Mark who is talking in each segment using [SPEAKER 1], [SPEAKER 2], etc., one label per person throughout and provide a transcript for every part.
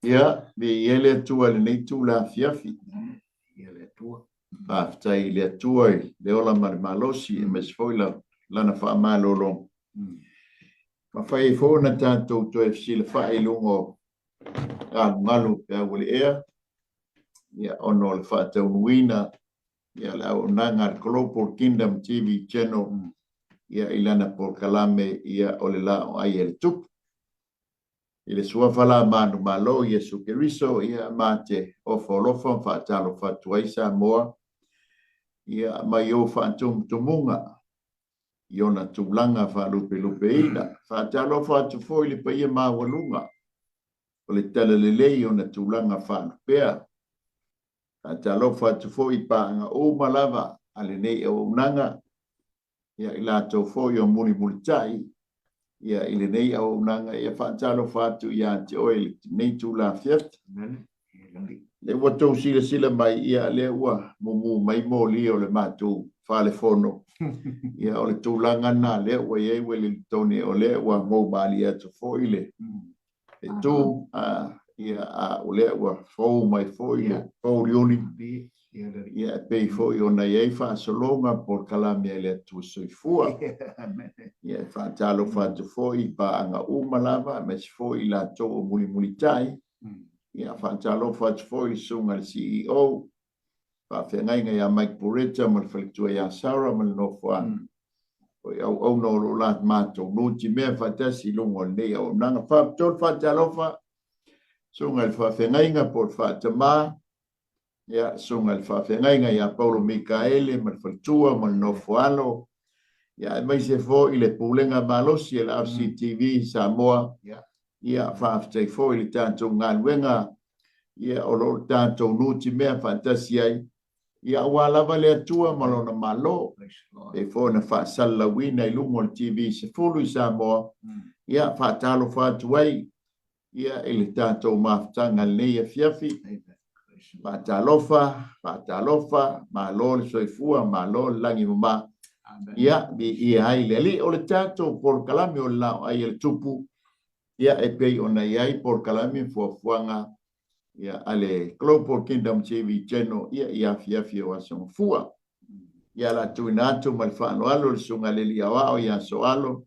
[SPEAKER 1] Ia, viia le Atua i lenei itula afiafi.
[SPEAKER 2] Viia le Atua.
[SPEAKER 1] Faafetai i le Atua i le ola ma le malosi, aemaise foi Lana faamalologa. Mafai ai foi ona tatou toe fesilafai i luga o galugalu o peau o le ea, ia, ona o le faataunuuina ia le auaunaga a le Global Kingdom TV Channel ia i lana polokalame ia o le Laoai a le Tupu. I le suafa la manumalo Iesu Keriso, ia ma te ofo alofa ma faatalofa atu ai Samoa ia mai ou faatumutumuga i ona tulaga faalupelupeina. Faatalofa atu foi i le paia maualuga o le talalelei i ona tulaga faalupea. Faatalofa atu foi i paaga uma lava a lenei auaunaga, ia i latou foi o mulimulitai ia i lenei auaunaga, ia faatalofa atu ia te oe i lenei itula afiafi. Lea ua tou silasila mai, ia lea ua mumu mai moli o le matou falefono. Ia o le tulaga lena lea ua i ai Uelintone, o lea ua moumalie atu foi le tu, ia a o lea ua fou mai foi le pouliuli, ia e pei foi ona i ai faasologa polokalame a le Atua Soifua. Ia e faatalofa atu foi i paaga uma lava, aemaise foi i latou o mulimulitai. Ia faatalofa atu foi i le susuga i le CEO, faafeagaiga ia Mike Pureta ma le faletua ia Sarah ma le nofoaga. O i auauna o lo o la matou nutimea faatasi i luga o lenei auaunaga. Faapitoa le faatalofa, susuga i le faafeagaiga po o le faatama, ia, susuga i le faafeagaiga ia Paulo Mikaele ma le faletua ma le nofoalo, ia, aemaise foi le pulega malosi a le RCTV Samoa. Ia, faafetai foi i le tatou galuega, ia, o lo o tatou nutimea faatasi ai, ia, aua lava le Atua ma lona Malo, pei foi ona faasalalauina i luga o le TV 10 i Samoa. Ia, faatalofa atu ai ia i le tatou mafutaga lenei afiafi. Faatalofa, faatalofa, malo le soifua, malo le lagi mama. Ia, viia ai le Alii. O le tatou polokalame o le Laoai a le Tupu, ia e pei ona i ai polokalame fuafuaga ia a le Global Kingdom TV Channel ia i afiafi o Aso Gafua. Ia la tuuina atu ma le faaaloalo le susuga i le Alii Aoao ia Soalo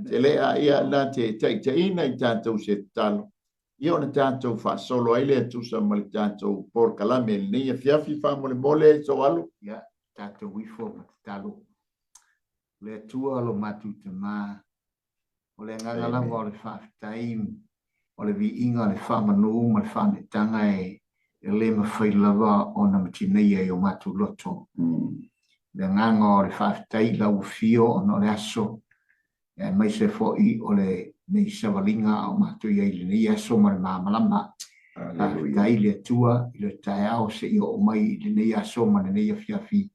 [SPEAKER 1] Telea ia na te taitaiina i tatou se tatalo, ia ona tatou faasolo ai lea tusa ma le tatou polokalame i lenei afiafi. Faamolemole Soalo.
[SPEAKER 2] Ia, tatou ifo ma tatalo. Le Atua lo matou Tama, o le agaga lava o le faafetai, o le viiga, le faamanu ma le faaneetaga e le mafai lava ona matineia i o matou loto. Le agaga o le faafetai i lau afio ona o le aso, aemaise foi o lenei savaliga a o matou i ai i lenei aso ma le malamalama. Faafetai le Atua i le taeao seia oo mai i lenei aso ma lenei afiafi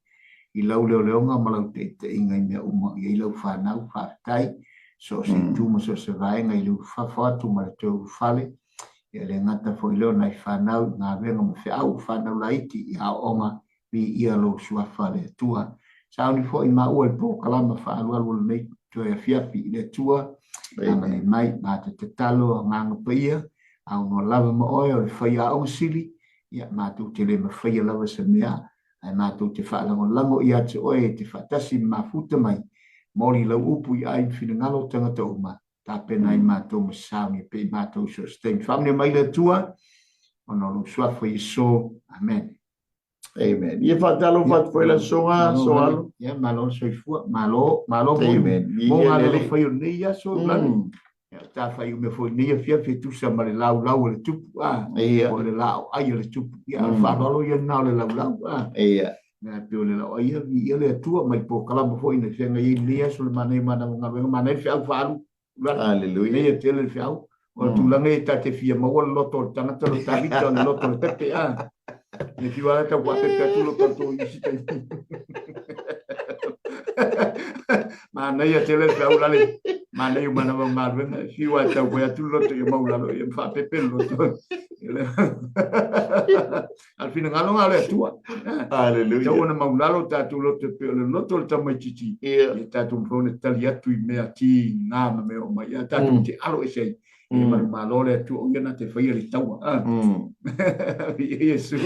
[SPEAKER 2] i lau leoleoga ma lau taitaiga i mea uma i ai lau fanau. Faafetai so o se itu ma so o se vaega i le ulufafo atu ma le toe ulufale. Ia le gata foi lea o nai fanau i galuega ma feau, fanau laiti i aoaoga, viia lou suafa le Atua. Sauni foi maua i le polokalama faaalualu o lenei toe afiafi i le Atua. Agalelei mai, ma te tatalo agaga paia, aunoa lava ma oe o le faiaoga sili, ia matou te le mafaia lava se mea, ae matou te faalagolago ia te oe e te faatasi ma mafuta mai, moli lau upu i ai ma finagalo o tagata uma, tapena ai matou ma sauni e pei matou so o se taimi. Faamanuia mai le Atua, ona o lou suafa Iesu. Amen.
[SPEAKER 1] Amen. Ia faatalofa atu foi la susuga Soalo.
[SPEAKER 2] Ia malo le soifua, malo, malo foi mo galuega fai o lenei aso, Lani. Ia ta fai o mea foi lenei afiafi e tusa ma le laulau a le tupu, a. Po o le laoai a le tupu. Ia o le faaaloalo ia lena o le laulau, a. Ia pei o le laoai ia, viia le Atua mai polokalama foi na feagai ai lenei aso le manaia manava galuega, manaia le feau faaalu.
[SPEAKER 1] Hallelujah.
[SPEAKER 2] Nei e tele le feau. O le tulaga e ta te fia maua le loto o le tagata, le tavita o le loto o le pepe, a. Ne fiu ala tau faapepe atu loto o tō isi taimi. Manaia tele le feau lale. Manaia manava galuega. E fiu a tau fai atu le loto ia maulalo ia faapepe le loto. A o le finagalo lena o le Atua.
[SPEAKER 1] Hallelujah.
[SPEAKER 2] Tau ona maulalo tatou loto e pei o le loto o le tamaitiiti. Ia tatou mafai ona tali atu i mea tiga ma mea o mai. Ia tatou te alo ese ai E manumalo le Atua o ia na te faia le taua. Ah. Viia Iesu.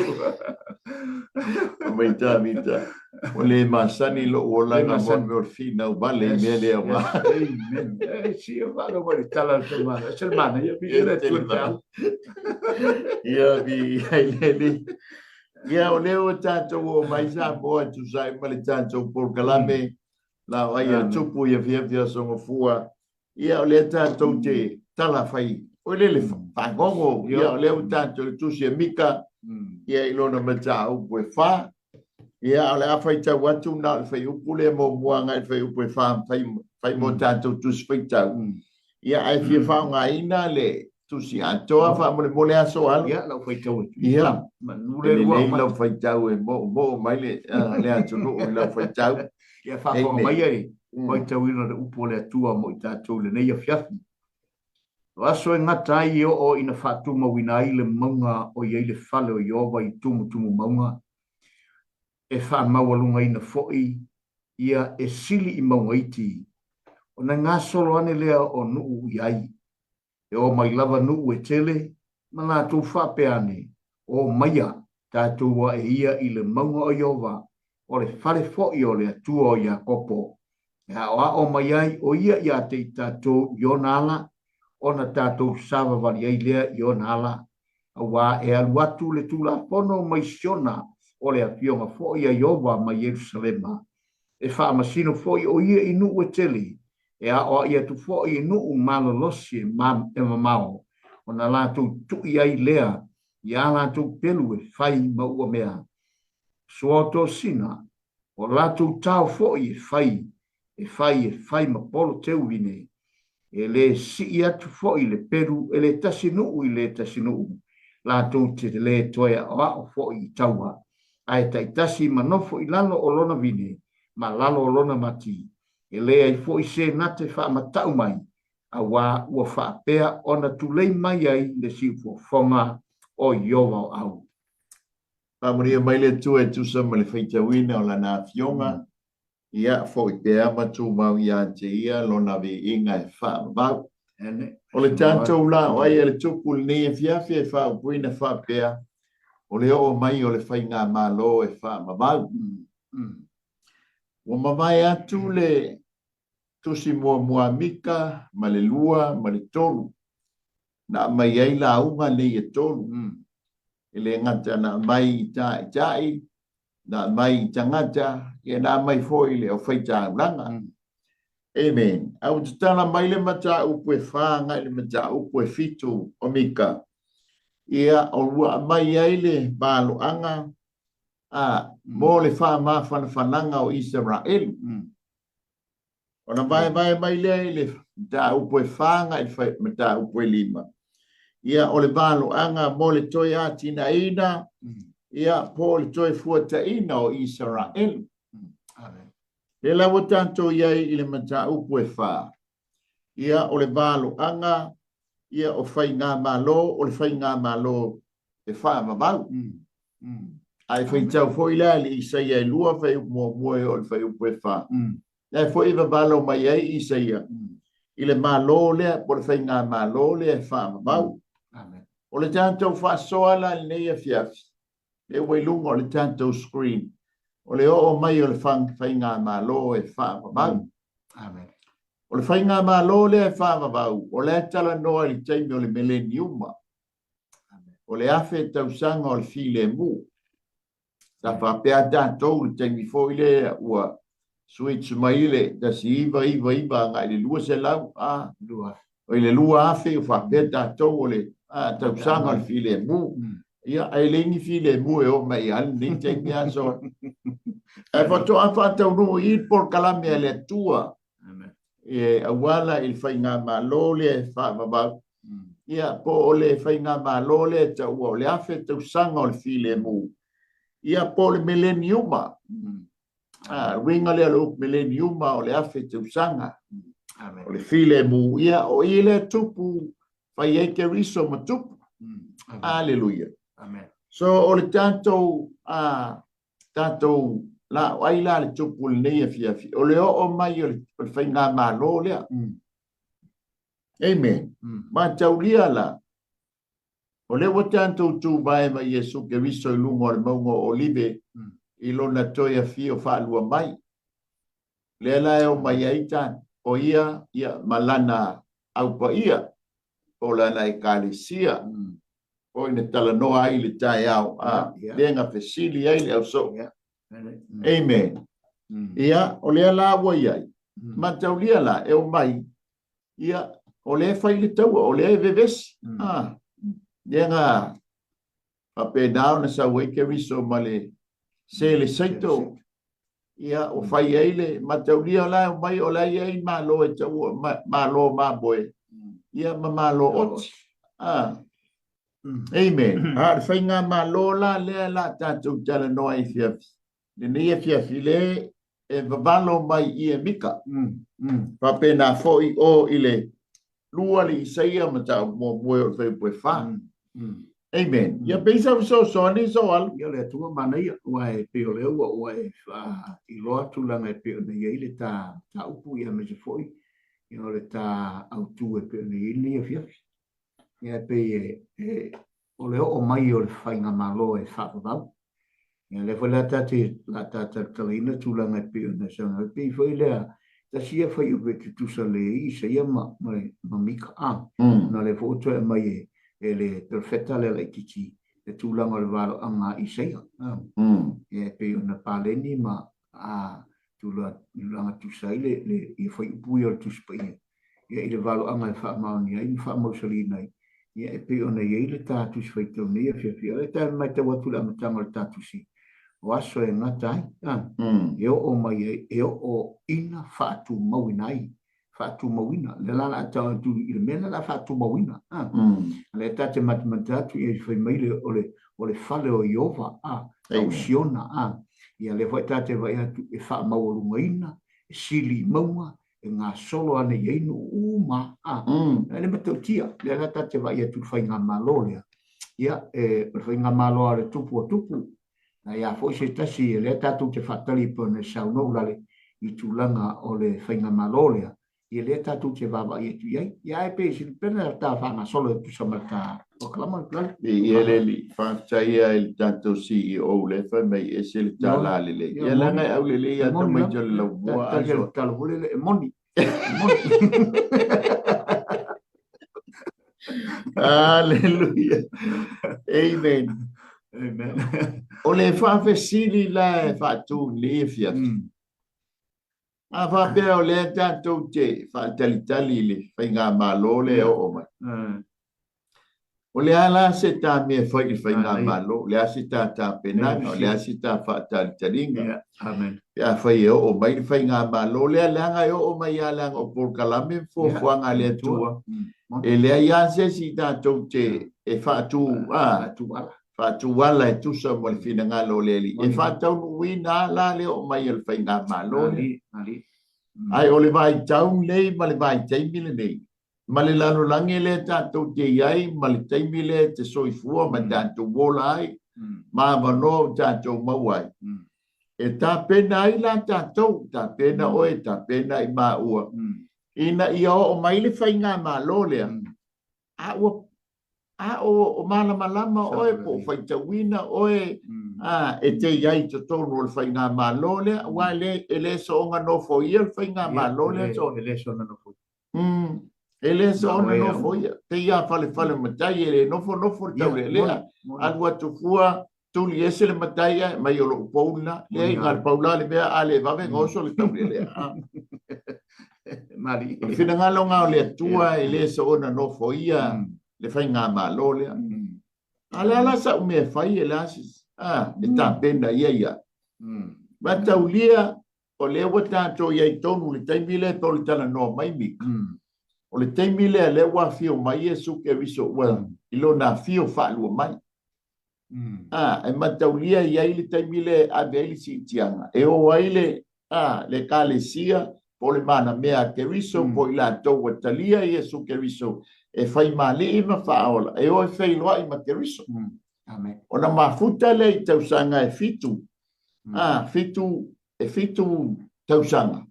[SPEAKER 1] Maita, maita. Ua le masani lou olaga mo le mea o le finau vale i mea lea ua.
[SPEAKER 2] Amen. E si o valo mo le tala o te mana. Se le mana, ia viia le Atua te au.
[SPEAKER 1] Ia viia i le Alii. Ia o lea ua tatou oo mai Samoa e tusa ai ma le tatou polokalame la o ai a tupu i afiafi Aso Gafua. Ia o lea tatou te tala fai o le le fagogo. Ia o lea ua tatou i le tusi a Mika ia i lona mataupu e fa. Ia o le a faitau atu na o le fuaiupu lea muamua agai i le fuaiupu e fa fai, fai mo tatou tusi faitau. Ia ae fia faaaogaina le tusi atoa faamolemole aso alo.
[SPEAKER 2] Ia lau faitau atu.
[SPEAKER 1] Ia,
[SPEAKER 2] Manu
[SPEAKER 1] e
[SPEAKER 2] le lua
[SPEAKER 1] lelei
[SPEAKER 2] mata.
[SPEAKER 1] lau faitau e moomoo mai le, le atunuu i lau faitau.
[SPEAKER 2] Ia faafofoga mai e faitauina le upu a le Atua mo i tatou i lenei afiafi. O aso e gata ai e oo ina faatumauina ai le mauga o i ai le fale o Ieova i tumutumu mauga, e faamaualugaina foi ia e sili i mauga iti, ona gasolo ane lea o nuu i ai. E o mai lava nuu e tele, ma latou faapea ane, O maia, tatou ae ia i le mauga o Ieova, o le fale foi o le Atua o Iakopo, e aʻoaʻo mai ai ʻo ia iā te i tatou i ona ala, ona tatou savavali ai lea i ona ala. Auā e alu atu le Tulafono mai Siona, o le afioga foi a Ieova mai Ierusalema. E faamasino foi ʻo ia i nuu e tele, e aoaʻi atu foi i nuu malolosi e mamao, ona latou tuʻi ai lea i ā latou pelu e fai ma ua mea suaotosina, o latou tao foi e fai, e fai, e fai ma polo teu vine. E lē siʻi atu foi le pelu e le tasi nuu i le tasi nuu, latou te lē toe aʻoaʻo foi i taua, ae taitasi ma nofo i lalo o lona vine ma lalo o lona mati, e leai foi se na te faamataʻu mai, auā ua faapea ona tulei mai ai le siufofoga o Ieova o ʻAu.
[SPEAKER 1] Faamanuia mai le Atua e tusa ma le faitauina o Lana Afioga, ia foi pea ma tumau ia te Ia Lona viiga e faavavau. O le tatou laoai a le Tupu i lenei afiafi e faaupuina faapea, o le oo mai o le Faigamalo e faavavau. Ua mavae atu le tusi muamua a Mika ma le lua ma le tolu na aumai ai lauga nei e tolu. E le gata na aumai i taitai, na aumai i tagata, ia na aumai foi i le aufaitāulaga. Amen. A ua tatala mai le mataupu e fa agai i le mataupu e fitu o Mika, ia ua aumai ai le valoaga a, mo le faamafanafanaga o Isaraelu. Ona vaevae mai lea i le mataupu e fa agai i le mataupu e lima. Ia, o le valoaga mo le toe atinaeina, ia, po o le toe fuataina o Isaraelu. Lea la ua tatou i ai i le mataupu e fa, ia, o le valoaga, ia, o faigamalo, o le faigamalo e faavavau. Ae faitau foi la i le Isaia e lua fuaiupu muamua e oo i le fuaiupu e fa. La foi e vavalo mai ai Isaia i le Malo lea po o le faigamalo lea e faavavau. O le tatou faasoa la i lenei afiafi, lea ua i luga o le tatou screen, o le oo mai o le faigamalo e faavavau. O le faigamalo lea e faavavau, o la e talanoa i le taimi o le meleniuma, o le afe tausaga o le filemu. Sa faapea tatou i le taimi foi lea ua switch mai le 1999 agai i le 200, a, i le 2000, ua faapea tatou o le tausaga o le filemu. Ia, ae leai ni filemu e oo mai ai lenei taimi aso. Ae faatoa faataunuu i i le polokalame a le Atua e auala i le faigamalo lea e faavavau, ia, po o le faigamalo lea e taua o le afe tausaga o le filemu, ia, po o le meleniuma. A, le uiga lea o le upu meleniuma o le afe tausaga o le filemu, ia, o i lea tupu fai ai Keriso ma tupu. Aleluia. So, o le tatou a, tatou laoai la le tupu i lenei afiafi, o le oo mai o le faigamalo lea. Amen. Mataulia la, o lea ua tatou tuvae ma Iesu Keriso i luga o le mauga o Olive i lona toe afio faalua mai. Lea la e omai ai ta, o ia, ia ma lana aupaia, po o lana ekalesia, o ina talanoa ai i le taeao, a, lea na fesili ai le ausoo. Amen. Ia, o lea la ua i ai, mataulia la, e omai, ia, o lea e fai le taua, o lea e vevesi. A, lea na faapena ona sau ai Keriso ma le sele saito, ia, ua fai ai le mataulia la e omai, o la e i ai malo e taua, malo mamoe, ia, ma malo oti. A, Amen. A o le faigamalo la lea la tatou talanoa ai afiafi, lenei afiafi le e vavalo mai i e Mika. Faapena foi o i le lua le Isaia mataupu muamua o le fuaiupu e fa. Amen. Ia pei sau fesoasoani Soalu.
[SPEAKER 2] Ia o le Atua manaia, aua e pei o lea ua ua e faailoa tulaga e pei ona i ai le ta mataupu ia aemaise foi ia o le ta autu e pei ona i ai lenei afiafi. Ia e pei e, e, o le oo mai o le faigamalo e faavavau. Ia lea foi la ta te la ta talatalaina tulaga e pei ona saunoa ai, pei foi lea tasi ia fuaiupu e tutusa lelei ai Isaia ma, ma, ma Mika a. Ona lea foi ua toe aumai e, e le perofeta lea laitiiti le tulaga o le valoaga a Isaia. A. Ia e pei ona paleni ma a tulaga tusa ai le, le, ia fuaiupu ia o le Tusi Paia. ia i le valoaga e faamaonia ai ma faamausaliina ai, ia e pei ona i ai le ta tusi faitau nei afiafi. O lea ta matau atu i le amataga o le ta tusi, o aso e gata ai, a, e oo mai ai, e oo ina faatumauina ai, faatumauina. Lea la o le a tau atu i le mea lea o le a faatumauina, a. O lea ta te matamata atu, ia fai mai le, o le, o le fale o Ieova, a, o Siona, a. Ia lea foi ta te vaai atu e faamaualugaina, e sili i mauga, e gasolo ane i ai nuu uma a. E le matautia, lea la ta te vaai atu i le faigamalo lea, ia, e, o le faigamalo a le tupu o tupu, na ia foi se tasi, lea tatou te faatali pei ona e saunoa Ulale i tulaga o le faigamalo lea, ia lea tatou te vaavaai atu i ai. Ia ae pei se pena ta faagasolo e tusa ma le ta polokalama Ulale.
[SPEAKER 1] Ia le alii, faafetai lava i le tatou CEO lea e fai mai e ese le tala lelei. Ia leaga e aulelei lava tamaiti o le laumua
[SPEAKER 2] ae
[SPEAKER 1] soa.
[SPEAKER 2] Tala foi lele e moni. E moni.
[SPEAKER 1] Hallelujah. Amen.
[SPEAKER 2] Amen.
[SPEAKER 1] O le faafesili la e faatu i lenei afiafi. A faapea o lea tatou te faatalitali i le faigamalo lea e oo mai. O le a la se ta mea e fai i le faigamalo? O le a se ta tapenaga? O le a se ta faatalitaliga? Pe afai e oo mai le faigamalo lea, leaga e oo mai lava leaga o polokalame ma fuafuaga a le Atua, e leai lava se isi tatou te e faatu, a, faatu ala e tusa ma le finagalo o le Alii. E faataunuuina lava la le oo mai o le faigamalo lea. Ae o le vaitau lenei ma le vaitaimi lenei, ma le lalolagi lea tatou te i ai ma le taimi lea e te soifua ma tatou ola ai ma avanoa o tatou maua ai, e tapena ai la tatou, tapena oe, tapena i maua, ina ia oo mai le faigamalo lea, a ua a o malamalama oe po o faitauina oe a, e te i ai i totonu o le faigamalo lea, aua e le soona nofoia le faigamalo lea.
[SPEAKER 2] E le soona nofoia.
[SPEAKER 1] E le soona nofoia. Pei lava falefale matai e le nofonofo le taulealea. Alu atu fua, tuli ese le matai ae mai o lou pou lena. Leai, na o le pau la le mea, a le vave goso le taulealea. O le finagalo lena o le Atua e le soona nofoia le faigamalo lea. A o le a la sau mea e fai e le a se, e tapena ia ia. Mataulia o lea ua tatou i ai tonu i le taimi lea e tau talanoa mai Mika. O le taimi lea lea ua afio mai Iesu Keriso ua i lona afio faalua mai. A, e mataulia i ai le taimi lea e ave ai le siitiaga, e o ai le, a, le Ekalesia po o le malamea a Keriso po o i latou ua talia Iesu Keriso e fai ma alii ma faaola, e o e feiloai ma Keriso. Ona mafuta lea i tausaga e fitu, a, fitu, e fitu tausaga.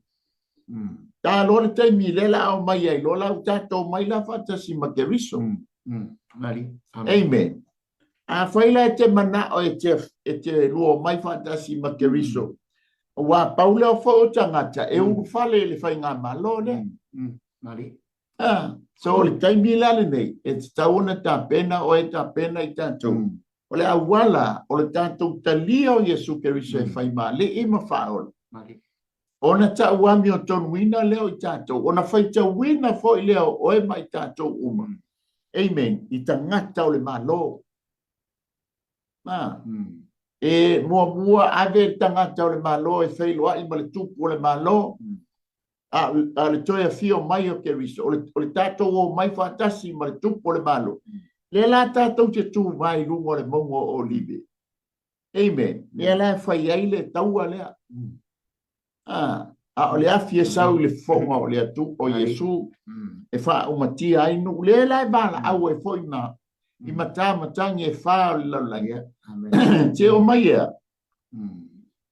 [SPEAKER 1] Ta loa le taimi lea la o mai ai loa la ua tatou mai la faatasi ma Keriso. Amen. Afai la e te manao e te, e te lua mai faatasi ma Keriso, aua pau lea foi o tagata e ulufale i le faigamalo lea. Ah, so o le taimi la lenei, e tatau ona tapena oe, tapena i tatou. O le auala o le tatou talia o Iesu Keriso e fai ma Alii ma Faaola. Ona tau amiotonuina lea o i tatou, ona faitauina foi lea o oe ma i tatou uma. Amen. I tagata o le Malo. Ah. E muamua ave le tagata o le Malo e feiloai ma le tupu o le Malo. A, a le toe afio mai o Keriso, o le, o le tatou o mai faatasi ma le tupu o le Malo. Lea la tatou te tu mai i luga o le mauga o Olive. Amen. Lea la e fai ai le taua lea. Ah, a o le afi e sau i le fofoga o le atu o Iesu e faaumatia ai nuu. Lea la e valaau ai foi ma i matā matagi e fā o le lalolagi. Te o mai ea.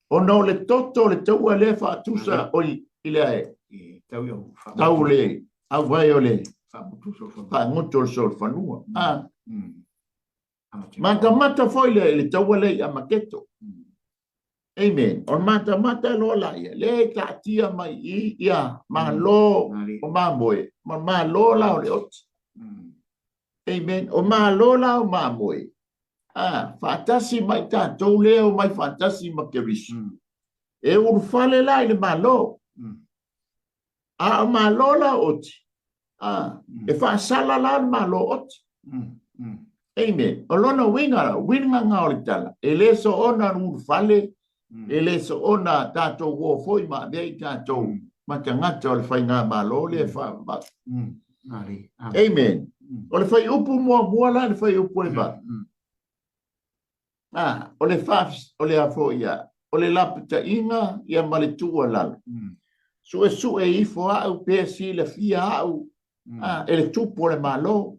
[SPEAKER 1] Ona o le toto o le taua lea faatusa o i le ae. Tau le auvae o le faagutu o le solofanua. Ah. Matamata foi le, le taua lea i Amaketo. Amen. O le matamata loa la ia, lea e taatia mai i ia malo o mamoe, ma malo la o le oti. Amen. O malo la o mamoe, ah, faatasi mai tatou lea o mai faatasi ma Keriso. E ulufale la i le malo. A o malo la oti, a, e faasala la le malo oti. Amen. O lona uiga la, uiga nga o le tala, e le soona ulufale, e le soona tatou o foi ma avea i tatou ma tagata o le faigamalo lea e faavavau. Amen. O le fuaiupu muamua la, le fuaiupu e 8. A, o le fa, o le a foi ia, o le lapataiga ia ma le tuualalo. Suesue ifo au pe silafia au a, e le tupu o le Malo.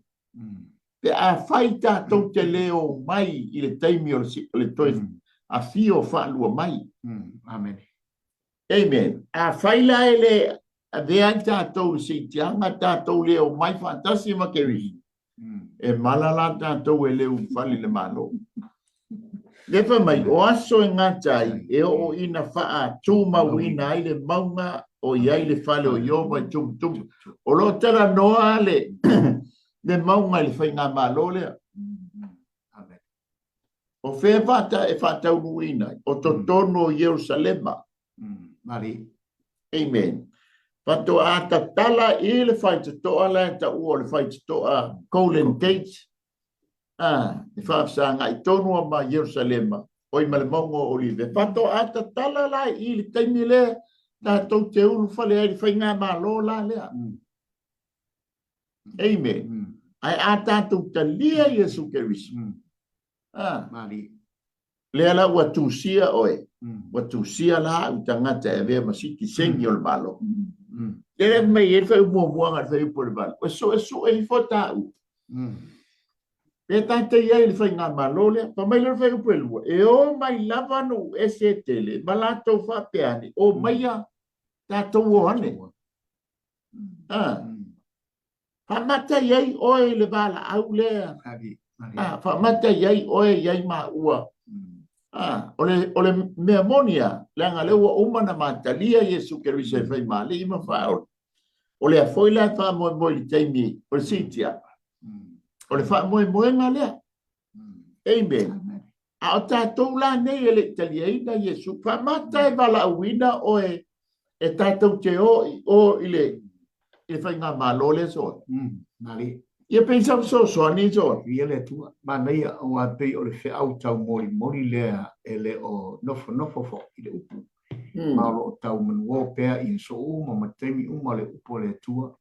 [SPEAKER 1] Pe afai tatou te le o mai i le taimi o le, o le toe afio faalua mai.
[SPEAKER 2] Amen.
[SPEAKER 1] Amen. Afai la e le avea ai tatou i le siitiaga, tatou le o mai faatasi ma Keriso, E mala la tatou e le ulufale i le Malo. Lea fai mai, o aso e gata ai, e oo ina faatumauina ai le mauga o i ai le fale o Ieova i tumutumu. O lo o talanoa le, le mauga i le faigamalo lea. O fea e faataunuuina ai? O totonu o Ierusalema. Amen. Faatoa tatala i le faitotoa la e taua o le faitotoa Golden Gate, ah, e faafesagai tonu ma Ierusalema, oi ma le mauga o Olive. Faatoa tatala la i le taimi lea tatou te ulufale ai i le faigamalo la lea. Amen. Ae a tatou talia Iesu Keriso, ah, lea la ua tusia oe, ua tusia la au tagata e avea ma sitiseni o le Malo. Lea la mai ai le fuaiupu muamua agai le fuaiupu o le 8, ua suesue ifo taua. Pe tatou i ai i le faigamalo lea. Fai mai loa le fuaiupu e 2, e o mai lava nuu ese e tele ma latou faapea ane, o maia tatou o ane. Ah. Faamata i ai oe i le valaau lea. Ah, faamata i ai oe i ai maua. Ah, o le, o le mea moni a, leaga lea ua uma na matalia Iesu Keriso e fai ma alii ma faaola. O lea foi la e faamoemoe i le taimi o le siitiaga. O le faamoemoega lea. Amen. A o tatou la nei e le i taliaina Iesu, faamata e valaauina oe e tatou te o i o i le, i le faigamalo lea soa.
[SPEAKER 2] Mali.
[SPEAKER 1] Ia pei sa fesoasoani soa.
[SPEAKER 2] Ia le Atua. Manaia, aua pei o le feau taumolimoli lea e le o nofonofo foi i le upu. Ma o lo o tau manuō pea i aso uma ma taimi uma le upu a le Atua.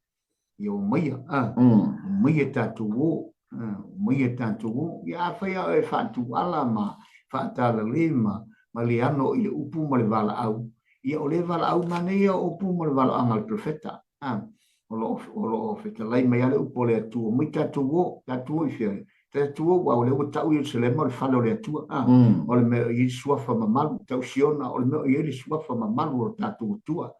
[SPEAKER 2] Ia omaia, a, omaia tatou o, a, omaia tatou o. Ia afai a oe faatuala ma faatalalē ma, ma le ano i le upu ma le valaau, ia o lea valaau manaia o upu ma le valaauga a le perofeta, a, o lo o, o lo o fetalai mai lava le upu a le Atua, omai tatou o, tatou o i fea? Tatou o, aua o lea ua tau Ierusalema o le fale o le Atua, a, o le mea o i ai le suafa mamalu, tau Siona, o le mea o i ai le suafa mamalu o le tatou Atua.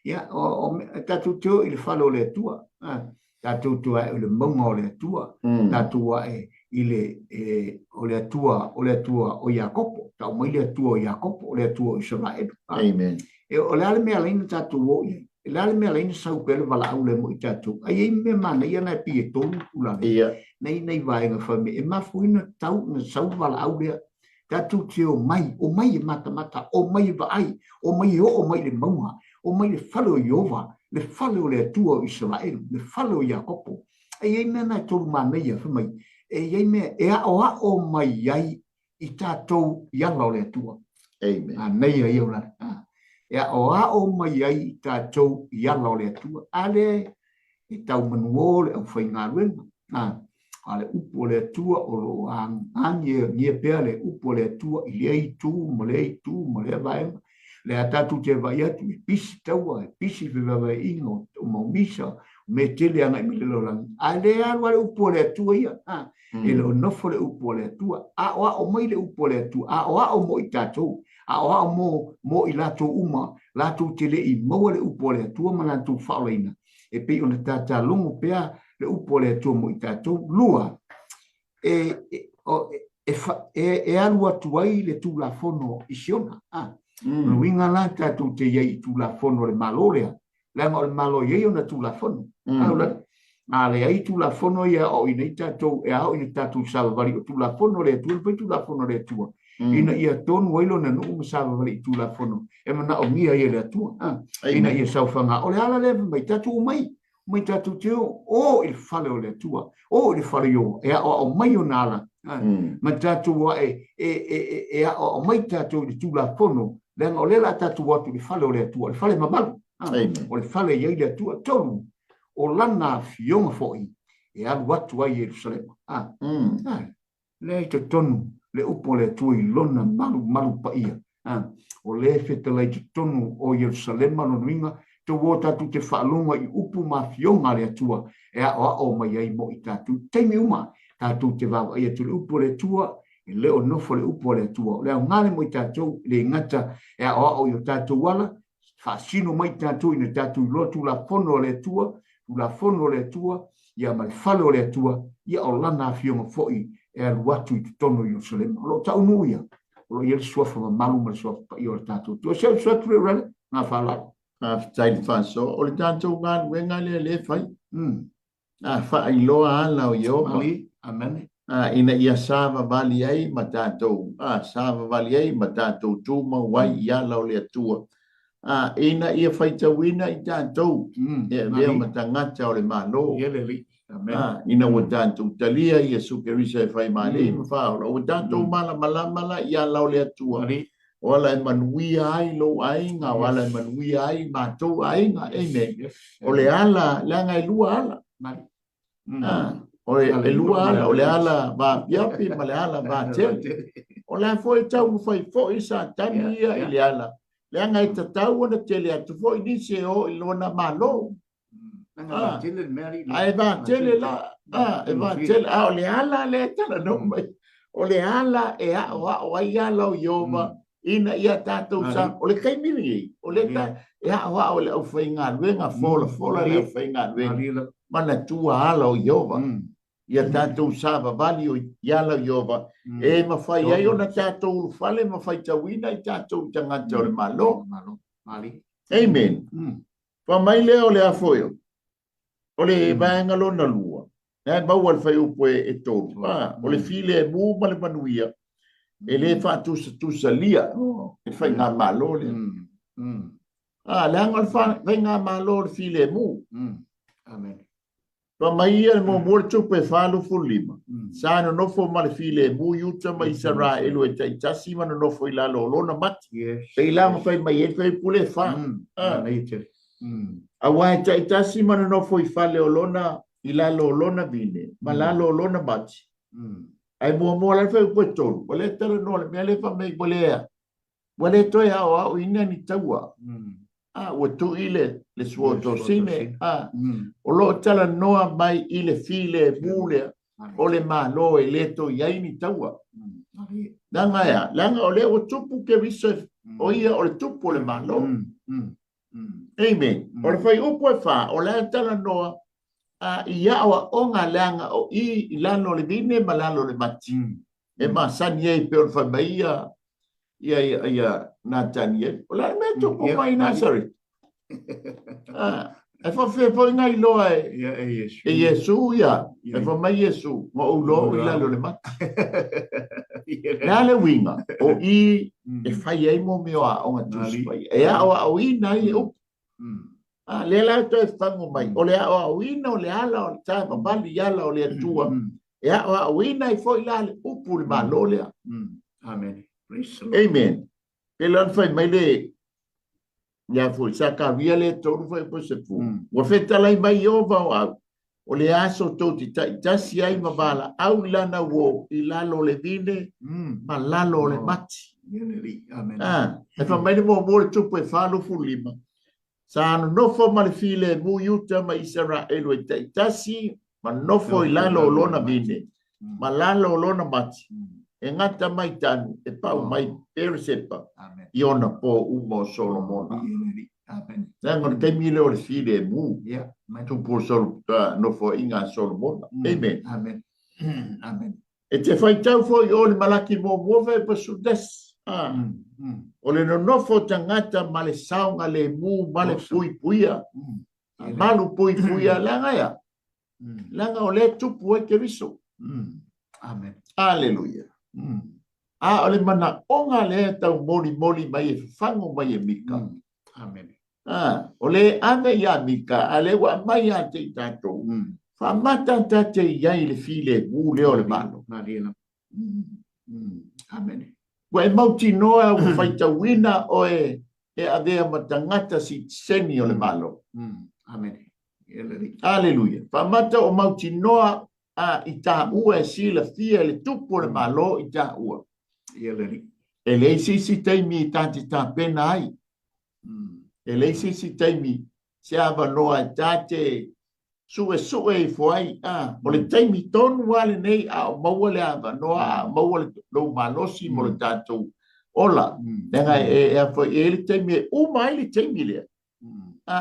[SPEAKER 2] Ia, o, o, tatou te o i le fale o le Atua, a, tatou te ae i le mauga o le Atua, tatou ae i le, e, o le Atua, o le Atua o Iakopo, tau mai le Atua o Iakopo, o le Atua o Isaraelu.
[SPEAKER 1] Amen.
[SPEAKER 2] E, o le a le mea e ala ai ona tatou o i ai? O le a le mea e ala ai ona sau pea le valaau lea mo i tatou? Ai ai mea manaia na e pei e tolu tulaga. Nei, nei vaega fai mai, e mafua ai ona tau, ona sau le valaau lea. Tatou te omai, omai e matamata, omai e vaai, omai e oo mai i le mauga, omai i le fale o Ieova, le fale o le Atua o Isaraelu, le fale o Iakopo. E i ai mea na e tolu manaia, fai mai, e i ai mea e aoao mai ai i tatou i ala o le Atua.
[SPEAKER 1] Amen.
[SPEAKER 2] Manaia ia o lale. E aoao mai ai i tatou i ala o le Atua. A lea e tau manuō le aufaigaluega. A le upu o le Atua o lo o agiagia pea le upu o le Atua i lea itu ma lea itu ma lea vaega. Lea tatou te vaai atu e pisi taua, e pisi fevaevaeaiga o mau misa, o mea tele agai mai le lalolagi. A le alu lava le upu o le Atua ia, e le o nofo le upu o le Atua. Aoao mai le upu o le Atua, aoao mo i tatou, aoao mo, mo i latou uma, latou te le i maua le upu o le Atua ma latou faaolaina, e pei ona tatalogo pea le upu o le Atua mo i tatou. Lua, e, e, e, e, e alu atu ai le Tulafono i Siona. Ah. Mm. Uiga la tatou te i ai i Tulafono o le Malo lea, leaga o le Malo e i ai ona Tulafono. Mm. A leai Tulafono ia o i nei tatou, e ao ina tatou savavali o Tulafono o le Atua, na fai Tulafono o le Atua, ina ia tonu ai lona nuu ma savavali i Tulafono e manaomia ai e le Atua, ina ia saofaga. O le ala lea fai mai, tatou omai, omai tatou te o, o i le fale o le Atua, o i le fale o, e aoao mai ona ala, ma tatou ae e, e, e, e aoao mai tatou i le Tulafono, leaga o lea o le a tatou o atu i le fale o le Atua, le fale mamalu, o le fale e i ai le Atua. Tolu, o lana afioga foi e alu atu ai i Ierusalema. Lea i totonu le upu a le Atua i lona malumalu paia. O lea e fetalai i totonu o Ierusalema lona uiga, tou o tatou te faalogo i upu ma afioga a le Atua e aoao mai ai mo i tatou. I taimi uma tatou te vaavaai atu i le upu a le Atua, e le o nofo le upu a le Atua. O le aoga lea mo i tatou, e le gata e aoao i o tatou ala, faasino mai tatou ina tatou iloa Tulafono a le Atua, Tulafono a le Atua, ia ma le fale o le Atua, ia o Lana Afioga foi e alu atu i totonu o Ierusalema. O lo o taunuu ia, o lo o i ai le Suafa mamalu ma le Suafa paia o le tatou Atua. Se usu atu lea Urale, ngā whaalalo.
[SPEAKER 1] Faafetai le faasoa. O le tatou galuega lea lea e fai. A faailoa ala o Ieova.
[SPEAKER 2] Amen.
[SPEAKER 1] A, ina ia savavali ai ma tatou, a, savavali ai ma tatou tumau ai i ala o le Atua. A, ina ia faitauina i tatou e avea ma tagata o le Malo. A, ina ua tatou talia Iesu Keriso e fai ma Alii ma Faaola, ua tatou malamalama la i ala o le Atua. O ala e manuia ai lou aiga, o ala e manuia ai matou aiga. Amen. O le ala, leaga e lua ala. Ah, o e lua ala, o le ala vaapiapi ma le ala vatele. O la foi e taumafai foi Satani ia i le ala, leaga e tatau ona tele atu foi nisi e o i lona Malo. Ae vatele la, e vatele, a o le ala lea e talanoa mai, o le ala e aoao ai ala o Ieova ina ia tatou sa, o le taimi lenei, o lea e aoao e le aufaigaluega, folafola le aufaigaluega, manatua ala o Ieova, ia tatou savavali i ala o Ieova, e mafai ai ona tatou ulufale ma faitauina i tatou i tagata o le Malo. Amen. Fai mai lea o le a foi o le vaega lona lua, e maua le fuaiupu e tolu, o le filemu ma le manuia, e le faatusatusalia le faigamalo lea. Leaga o le faigamalo o le filemu.
[SPEAKER 2] Amen.
[SPEAKER 1] Fai mai ia le muamua le tupe e 45, sa nonofo ma le filemu Iuta ma Isaraelu e taitasi ma nonofo i lalo o lona mati. Pei la ma fai mai ai le fuaiupu lea e fa. Aua e taitasi ma nonofo i fale o lona, i lalo o lona vine, ma lalo o lona mati. Ae muamua la le fuaiupu e tolu, ua le talanoa le mea lea fai mai ua le Ua le toe aoaoina ni taua. A, ua tui le, le suotosine. A, o lo o talanoa mai i le filemu lea o le Malo e le toe i ai ni taua. Leaga e a? Leaga o lea ua tupu Keriso, o ia o le tupu o le Malo. Amen. O le fuaiupu e 4, o la e talanoa i aoaoga leaga o i i lalo o le vine ma lalo o le mati. E masani ai pei ona fai mai ia ia ia, ia Nataniele. O le a le mea e tupu mai i Nasareti? E faafefea foi na iloa e,
[SPEAKER 2] Ia, e Iesu.
[SPEAKER 1] e Iesu ia. E fai mai Iesu, na ou iloa i lalo o le mati. Le a le uiga? O i e fai ai mo mea o aoga Tusi Paia. E aoaoina ai le upu. A lea la e toe fagu mai, o le aoaoina o le ala o le savavali i ala o le Atua, e aoaoina ai foi la le upu i le Malo lea.
[SPEAKER 2] Amen.
[SPEAKER 1] Amen. Pe la ona fai mai le ia foi Sakaria lea 3 fuaiupu 10. Ua fetalai mai Ieova o au, o le aso tou te taitasi ai ma valaau i lana uō i lalo o le vine ma lalo o le mati. E fai mai le muamua o le tupu e 45, sa nonofo ma le filemu Iuta ma Isaraelu e taitasi ma nofo i lalo o lona vine ma lalo o lona mati, e gata mai Tanu e pau mai Peeresepa i ona pō uma o Solomona. Leaga o le taimi lea o le filemu, tupu o nofoaiga a Solomona. Amen.
[SPEAKER 2] Amen. Amen.
[SPEAKER 1] E te faitau foi o le Malaki muamua fuaiupu 11. O le nonofo o tagata ma le saogalemu ma le puipuia. Malu puipuia, leaga e a? Leaga o lea e tupu ai Keriso.
[SPEAKER 2] Amen.
[SPEAKER 1] Aleluia. A o le manaoga lea e taumolimoli mai e fafago mai e Mika.
[SPEAKER 2] Amen.
[SPEAKER 1] O lea e ave ia Mika, a lea ua aumai ia te i tatou. Faamata ta te i ai i le filemu lea o le Malo.
[SPEAKER 2] Amen.
[SPEAKER 1] Ua e mautinoa ua faitauina oe e avea ma tagata sitiseni o le Malo.
[SPEAKER 2] Amen.
[SPEAKER 1] Aleluia. Faamata o mautinoa a i taua e silafia e le tupu o le Malo i taua. E leai se isi taimi e ta te tapena ai. E leai se isi taimi se avanoa e ta te suesue ifo ai. O le taimi tonu lava lenei a o maua le avanoa, a o maua lou malosi mo le tatou ola. Leaga e a foi, e i ai le taimi e uma ai le taimi lea.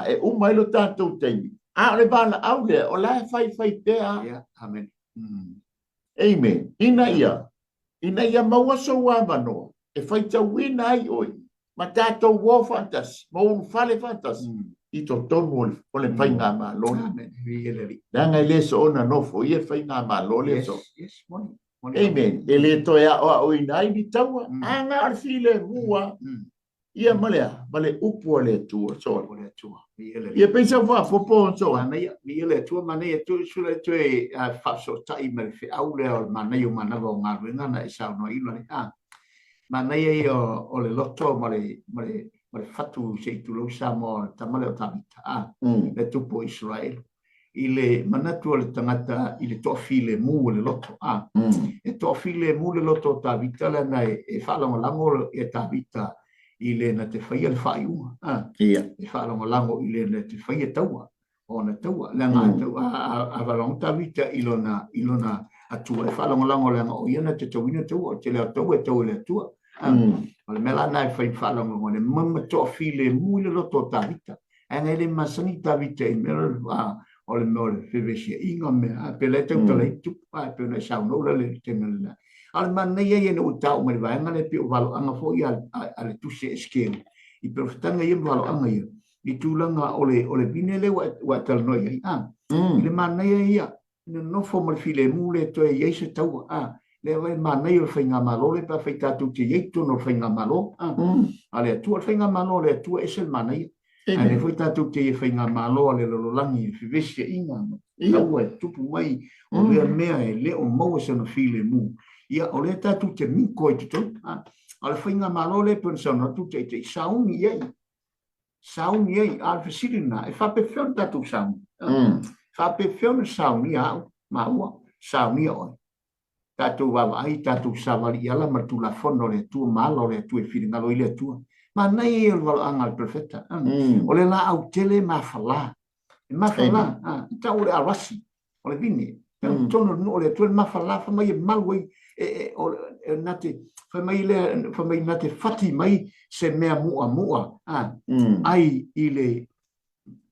[SPEAKER 1] E uma ai lo tatou taimi. A o le valaau lea, o la e faifai pea.
[SPEAKER 2] Yeah, amen.
[SPEAKER 1] Amen. Ina ia, ina ia maua sou avanoa e faitauina ai oe ma tatou o faatasi, ma ulufale faatasi i totonu o le faigamalo lea. Leaga e le soona nofo ia le faigamalo lea so. Amen. E le toe aoaoina ai ni taua, a na o le filemu lava. Ia ma le a? Ma le upu a le Atua, so.
[SPEAKER 2] O le Atua.
[SPEAKER 1] Ia pei sau faafopo so.
[SPEAKER 2] Manaia, viia le Atua, manaia tu sula e toe faafesootai ma le feau lea o le manaia o manava o galuega na e saunoa i le a. Manaia ia o le loto ma le, ma le, ma le fatu se i tulou Samoa o le tama lea o Tavita, a, le tupu o Isaraelu. I le manatu o le tagata i le toafilemu o le loto, a, e toafilemu le loto o Tavita leaga e faalagolago e Tavita i le na te faia le faaiuga, a, e faalagolago i le na te faia taua, ona taua, leaga a valago Tavita i lona, i lona Atua, e faalagolago leaga o ia na te tauina taua, o le tele o taua e tau e le Atua. O le mea la lena e fai faalagolago, le mama toafilemu i le loto o Tavita. Ae na e le masani Tavita i mea o le mea o le fevesiaiga mea, pe la e tautala ai tupu, a pe ona e saunoa la le taimi lena. A o le manaia ia ina ua tau mai le vaega lea pei o valoaga foi a le tusi a Esekiele, i perofetaga ia ma valoaga ia, i tulaga o le, o le vine lea ua e talanoa i ai, a, i le manaia ia, nonofo ma le filemu le toe i ai se taua, a, lea vai manaia o le faigamalo lea pe afai tatou te i ai i totonu o le faigamalo, a, a le Atua, o le faigamalo a le Atua e ese le manaia. Ae lea foi tatou te i ai faigamalo a le lalolagi i le fevesiaiga, taua e tupu mai, o lea mea e le o maua sona filemu. Ia, o lea tatou te miko ai totonu, a, a o le faigamalo lea e pei ona saunoa atu le Taitai, sauni i ai. Sauni ai, a o le fesili lena, e faapefea ona tatou sauni? Faapefea ona saunia au, maua, saunia oe? Tatou vaavaai, tatou savali i ala ma le Tulafono a le Atua ma ala o le Atua e finagalo ai le Atua. Manaia ia o le valoaga a le Perofeta. O le laau tele e mafala. E mafala, e tau o le arasi, o le vine. Totonu o le nuu o le Atua, le mafala, fai mai e malu ai, e na te, fai mai lea, fai mai na te fati mai se mea muamua, ai i le,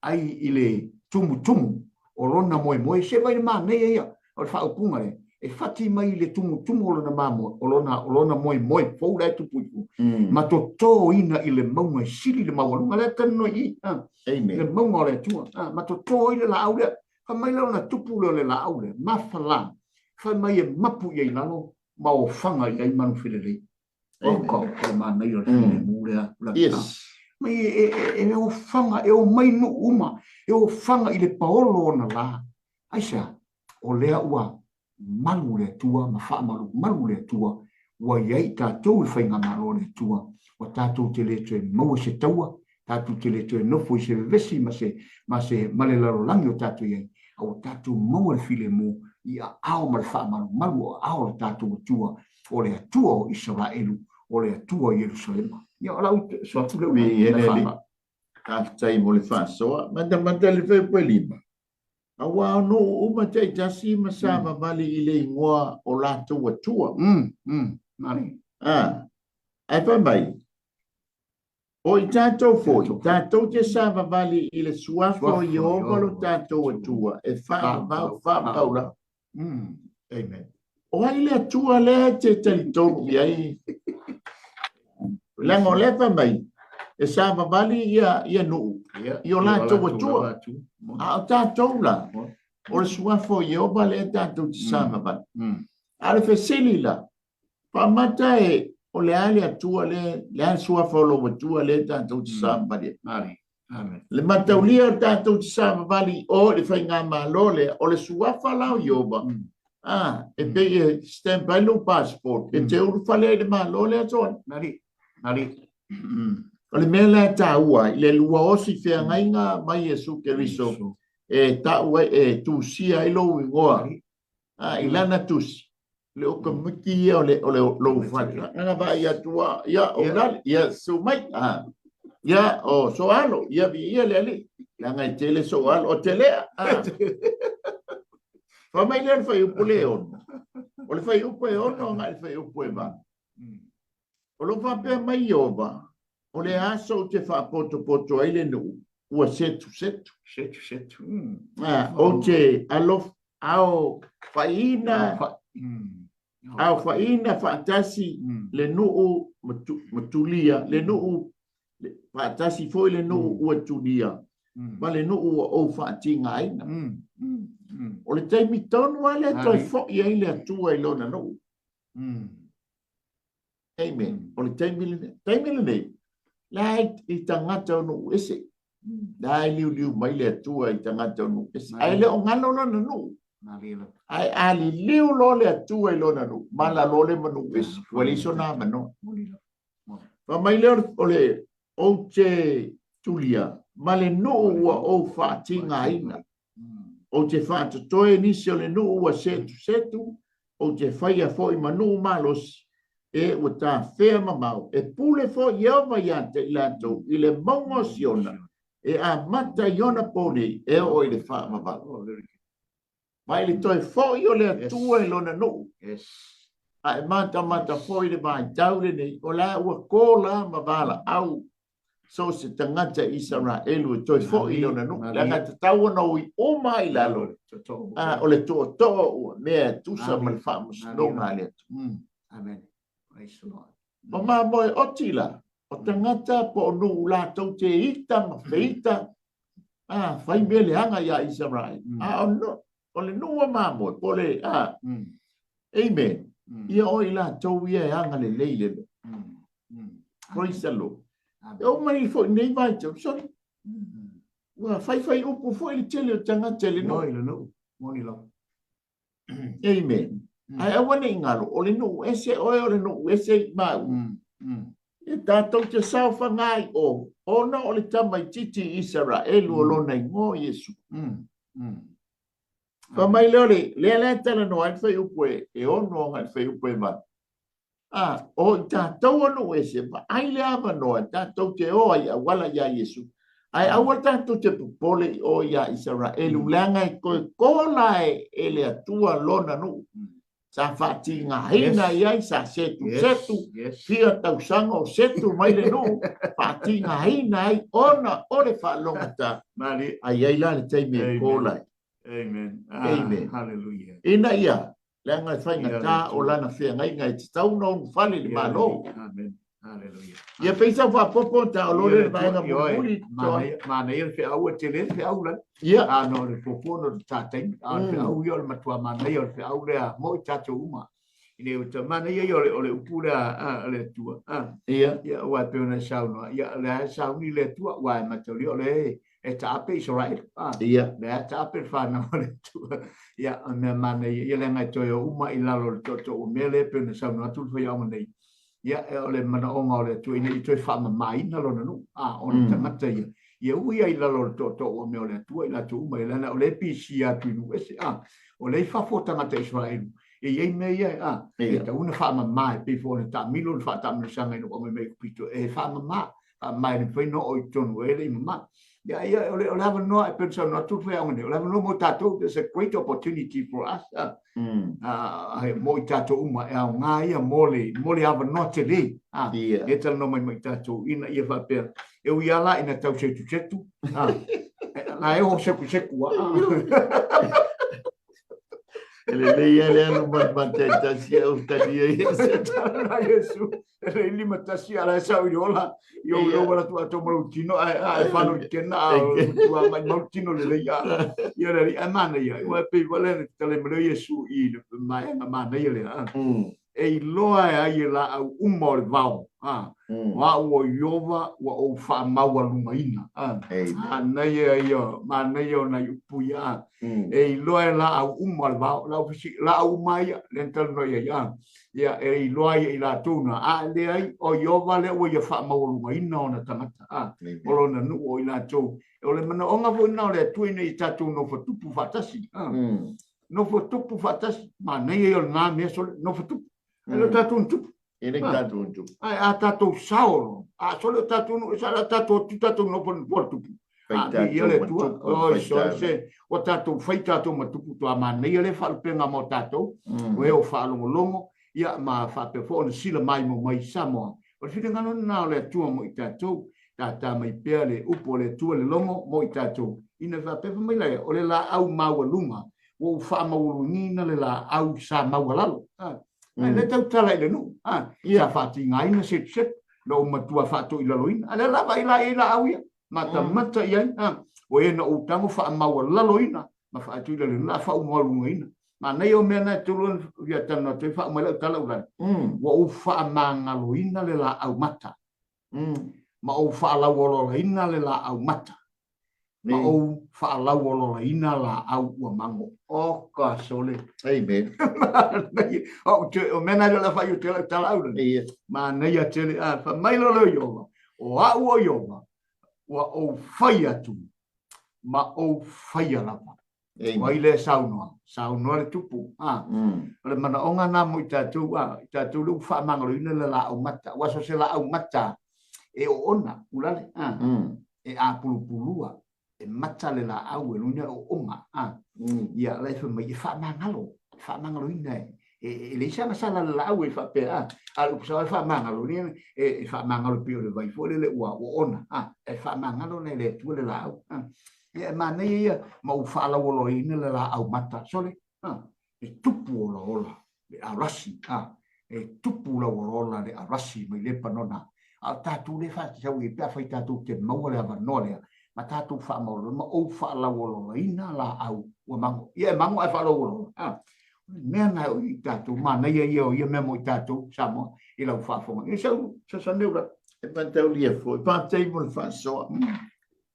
[SPEAKER 2] ai i le tumutumu o lona moemoe, se mai le manaia ia o le faaupuga lea, e fati mai i le tumutumu o lona mamoe, o lona, o lona moemoe fou la e tupu ifo, ma totoina i le mauga e sili le maualuga. Lea talanoa i i,
[SPEAKER 1] Amen.
[SPEAKER 2] le mauga o le Atua, ma toto ai le laau lea. Fai mai lea ona tupu lea o le laau lea, mafala, fai mai e mapu i ai i lalo ma ofaga i ai manu felelei.
[SPEAKER 1] Amen.
[SPEAKER 2] O ka manaia o le filemu lea.
[SPEAKER 1] Yes.
[SPEAKER 2] Mai e ofaga, e omai nuu uma, e ofaga i le paolo ona la. Aisea? O lea ua malu le Atua ma faamalumalu le Atua, ua i ai tatou i le faigamalo a le Atua, ua tatou te le toe maua se taua, tatou te le toe nofo i se vevesi ma se, ma se, ma le lalolagi o tatou i ai, a ua tatou maua le filemu i aao ma le faamalumalu o aao o le tatou Atua, o le Atua o Isaraelu, o le Atua o Ierusalema. Ia, o lau so atu lea.
[SPEAKER 1] Viia le Alii. Faafetai mo le faasoa. Matamata le fuaiupu e 5. Aua o nuu uma taitasi ma savavali i le igoa o latou atua. Ae fai mai, o i tatou foi, tatou te savavali i le suafa o Ieova lo tatou Atua, e faavavau faavavau lava.
[SPEAKER 2] Amen.
[SPEAKER 1] O ai le Atua lea e te talitonu i ai? Leaga o lea fai mai, e savavali ia nuu i o latou Atua. A o tatou la, o le suafa o Ieova lea tatou te savavali. A o le fesili la, faamata e o le a le Atua lea, le a le suafa o lou Atua lea tatou te savavali ai? Le mataulia o tatou te savavali o i le faigamalo lea, o le suafa la o Ieova, e pei e stamp ai lou passport, e te ulufale ai i le Malo lea Soane. O le mea lea e taua ai, le lua osi feagaiga mai Iesu Keriso e tau ai, e tusia ai lou igoa i lana tusi, le okamiki ia o le o le lou fale. Ana vaai atu a, ia o lale, ia su mai, ia o so alo, ia viia le Alii. Leaga e tele so alo, o telea. Fai mai lea o le fuaiupu le 6. O le fuaiupu e 6 agai i le fuaiupu e 8. O lo o faapea mai Ieova, o le aso ou te faapotopoto ai le nuu, ua setusetu.
[SPEAKER 2] Setusetu.
[SPEAKER 1] Ou te alofa, aofaiina, aofaiina faatasi le nuu matulia, le nuu faatasi foi le nuu ua tulia, ma le nuu ua ou faatigaina. O le taimi tonu lava lea toe foi ai le Atua i lona nuu. Amen. O le taimi lenei, taimi lenei, la i tagata o nuu ese. La e liuliu mai le Atua i tagata o nuu ese. Ae le o galo lona nuu. Ae a liliu loa le Atua i lona nuu, mala loa le ma nuu ese. Ua leai sona avanoa. Fai mai lea o le ou te tulia ma le nuu ua ou faatigaina. Ou te faatotoe nisi o le nuu ua setusetu, ou te faia foi ma nuu malosi, e ua tafea mamao. E pule foi Ieova ia te i latou i le mauga o Siona, e amata i ona po nei, e oo i le faavavau. Mai le toe foi o le Atua i lona nuu. A e matamata foi i le vaitau lenei, o la ua kola ma valaau so o se tagata Isaraelu e toe foi i lona nuu, leaga e tatau ona ui uma ai i lalo o le tootoo ua mea e tusa ma le faamasinoga a le Atua.
[SPEAKER 2] Amen. Praise the Lord.
[SPEAKER 1] O mamoe oti la, o tagata po o nuu latou te ita ma feita, fai mea leaga ia Isaraelu. A o le nuu o mamoe, po o le, amen, ia o i latou ia e agalelei le nuu. Praise the Lord. E oo mai foi nei vaitau, sorry, ua faifai upu foi le tele o tagata i le nuu.
[SPEAKER 2] I le nuu, moni lava.
[SPEAKER 1] Amen. Ae aua ne i galo, o le nuu ese oe, o le nuu ese i maua. E tatou te saofaga ai o, ona o le tamaitiiti i Isaraelu o lona igoa o Iesu. Fai mai lea o le, lea la e talanoa ai le fuaiupu e 6 agai i le fuaiupu e 8. A, o i tatou o nuu ese, vaai le avanoa e tatou te o ai auala iā Iesu. Ae aua tatou te popole i o iā Isaraelu, leaga e toe kola e le Atua lona nuu. Sa faatigaina i ai, sa setusetu, fia tausaga o setu mai le nuu, faatigaina ai ona o le faalogogata, a i ai la le taimi e call ai.
[SPEAKER 2] Amen.
[SPEAKER 1] Amen.
[SPEAKER 2] Hallelujah.
[SPEAKER 1] Ina ia, leaga e faigata o lana feagaiga e tatau ona ulufale i le Malo.
[SPEAKER 2] Amen. Hallelujah.
[SPEAKER 1] Ia pei sau faaopoopo ona taolo lea i le vaega mulimuli.
[SPEAKER 2] Manaia le feau, e tele le feau la.
[SPEAKER 1] Ia.
[SPEAKER 2] A no le puapua no le tataimi, a o le feau ia o le matua manaia o le feau lea mo i tatou uma. Ina ia ta manaia ia o le upu lea a le Atua.
[SPEAKER 1] Ia.
[SPEAKER 2] Ia, aua e pei ona e saunoa, ia, o lea e sauni le Atua, aua e mataulia o lea e taape Isaraelu.
[SPEAKER 1] Ia.
[SPEAKER 2] Lea e taape le fanau a le Atua. Ia, o le mea manaia, ia leaga e toe o uma i lalo o le tootoo o mea lea e pei ona saunoa atu le faiaoga nei. Ia, o le manaoga o le Atua ina ia toe faamamaina lona nuu, a, ona tagata ia, ia ui ai i lalo o le tootoo o mea o le Atua i latou uma, ia leaga o lea e pisia atu i nuu ese, a, o lea e i fafo o tagata Isaraelu, e i ai mea ia, a, e tatau ona faamama e pei foi ona taamilo le faataamilosaga ina ua aumai mai Aikupito, e faamama, faamama e le mafai ona oo i totonu e le i mama. Ia, ia, o le, o le avanoa e pei ona saunoa atu le faiaoga nei, o le avanoa mo tatou, it's a great opportunity for us, a, a, mo i tatou uma, e aoga ia mo le, mo le avanoa tele, a,
[SPEAKER 1] Ia.
[SPEAKER 2] e talanoa mai ma i tatou, ina ia faapea, e ui lava la ina tau setusetu, a, la e oo sekuseku, a.
[SPEAKER 1] E lelei lava le alu mai ma taitasi au talia ia.
[SPEAKER 2] Tala Iesu, e le lima tasi ala e sau i ola, i o lou ala tu ato mau tino, a a e whano i kena, a tua mai mau tino le lei a. Ia le a mana ia, ua e pei wale ne tale mele Iesu i le mai a mana ia le a. E iloa e ai e laau uma o le vao, a. O au o Ieova ua ou faamaualugaina, a. Manaia ia, manaia o nai upu ia, a. E iloa e laau uma o le vao, lau fisi, laau uma ia, lea na talanoa i ai, a. Ia, e iloa ai e i latou na, a e leai, o Ieova lea ua ia faamaualugaina ona tagata, a. O lona nuu o i latou. O le manaoga foi lena o le Atua ina ia tatou nofo tupu faatasi, a. Nofo tupu faatasi, manaia ia o lena mea sole, nofo tupu. E le o tatou ni tupu.
[SPEAKER 1] E le tatou ni tupu.
[SPEAKER 2] Ae a tatou sao loa, a sole o tatou nuu, sa tatou atu tatou nofo i le nofoa o le tupu.
[SPEAKER 1] Fai tatou
[SPEAKER 2] ma tupu, oi sole se, ua tatou fai tatou ma tupu, toa manaia lea faalupega mo tatou, o e o faalogologo, ia ma faapea foi ona sila maimoa mai i Samoa. O le finagalo lena o le Atua mo i tatou, tātā mai pea le upu o le Atua le logo mo i tatou, ina faapea fai mai laia, o le laau maualuga, ua ou faamaualugaina le laau sa maualalo. Ae lea tautala i le nuu, sa faatigaina setusetu, na ou matua faatoilaloina. A lea lava i la i ai laau ia, matamata i ai, o e na ou tago faamaualaloina, ma faatoilaloina, la faamaualugaina. Manaia o mea na e tolu ona fia talanoa atu ai, faauma ai lau tala Ulani. Ua ou faamagaloina le laau mata. Ma ou faalauololaina le laau mata. Ma ou faalauololaina laau ua mago. O ka sole.
[SPEAKER 1] Amen.
[SPEAKER 2] Manaia. O te, o mea na le fai o te lau tala au.
[SPEAKER 1] Ia.
[SPEAKER 2] Manaia tele. A, fa mai lo leo Ieova. O au o Ieova, ua ou fai atu ma ou faia lava.
[SPEAKER 1] Amen.
[SPEAKER 2] O ai lea e saunoa? Saunoa le tupu. A. O le manaoga na mo i tatou, a, i tatou lea ua faamagaloina le laau mata. Aua so o se laau mata e oona, ulale, a, e apulupulua, e mata le laau e luna e oona, a. Ia, la e fai mai, e faamagalo, e faamagaloina e, e, e leai se agasala le laau e faapea, a, a o le upu sao e faamagalo, e, e faamagalo pei o le vai foi lele ua oona, a, e faamagalo la e le Atua le laau, a. Ia, e manaia ia ma ou faalauoloaina le laau mata, sole, a, e tupu olaola le alasi, a, e tupu lauolaola le alasi mai Lepanona. A o tatou lea e faatau i ai pe afai tatou te maua le avanoa lea, ma tatou faamaualaloina ma ou faalauololaina laau ua mago. Ia e mago ae faalauolola, a. O le mea na o i tatou, manaia ia o ia mea mo i tatou, Samoa, i lau faafofoga. Ia sau, fesoasoani lau.
[SPEAKER 1] E mataulia foi, faafetai mo le faasoa.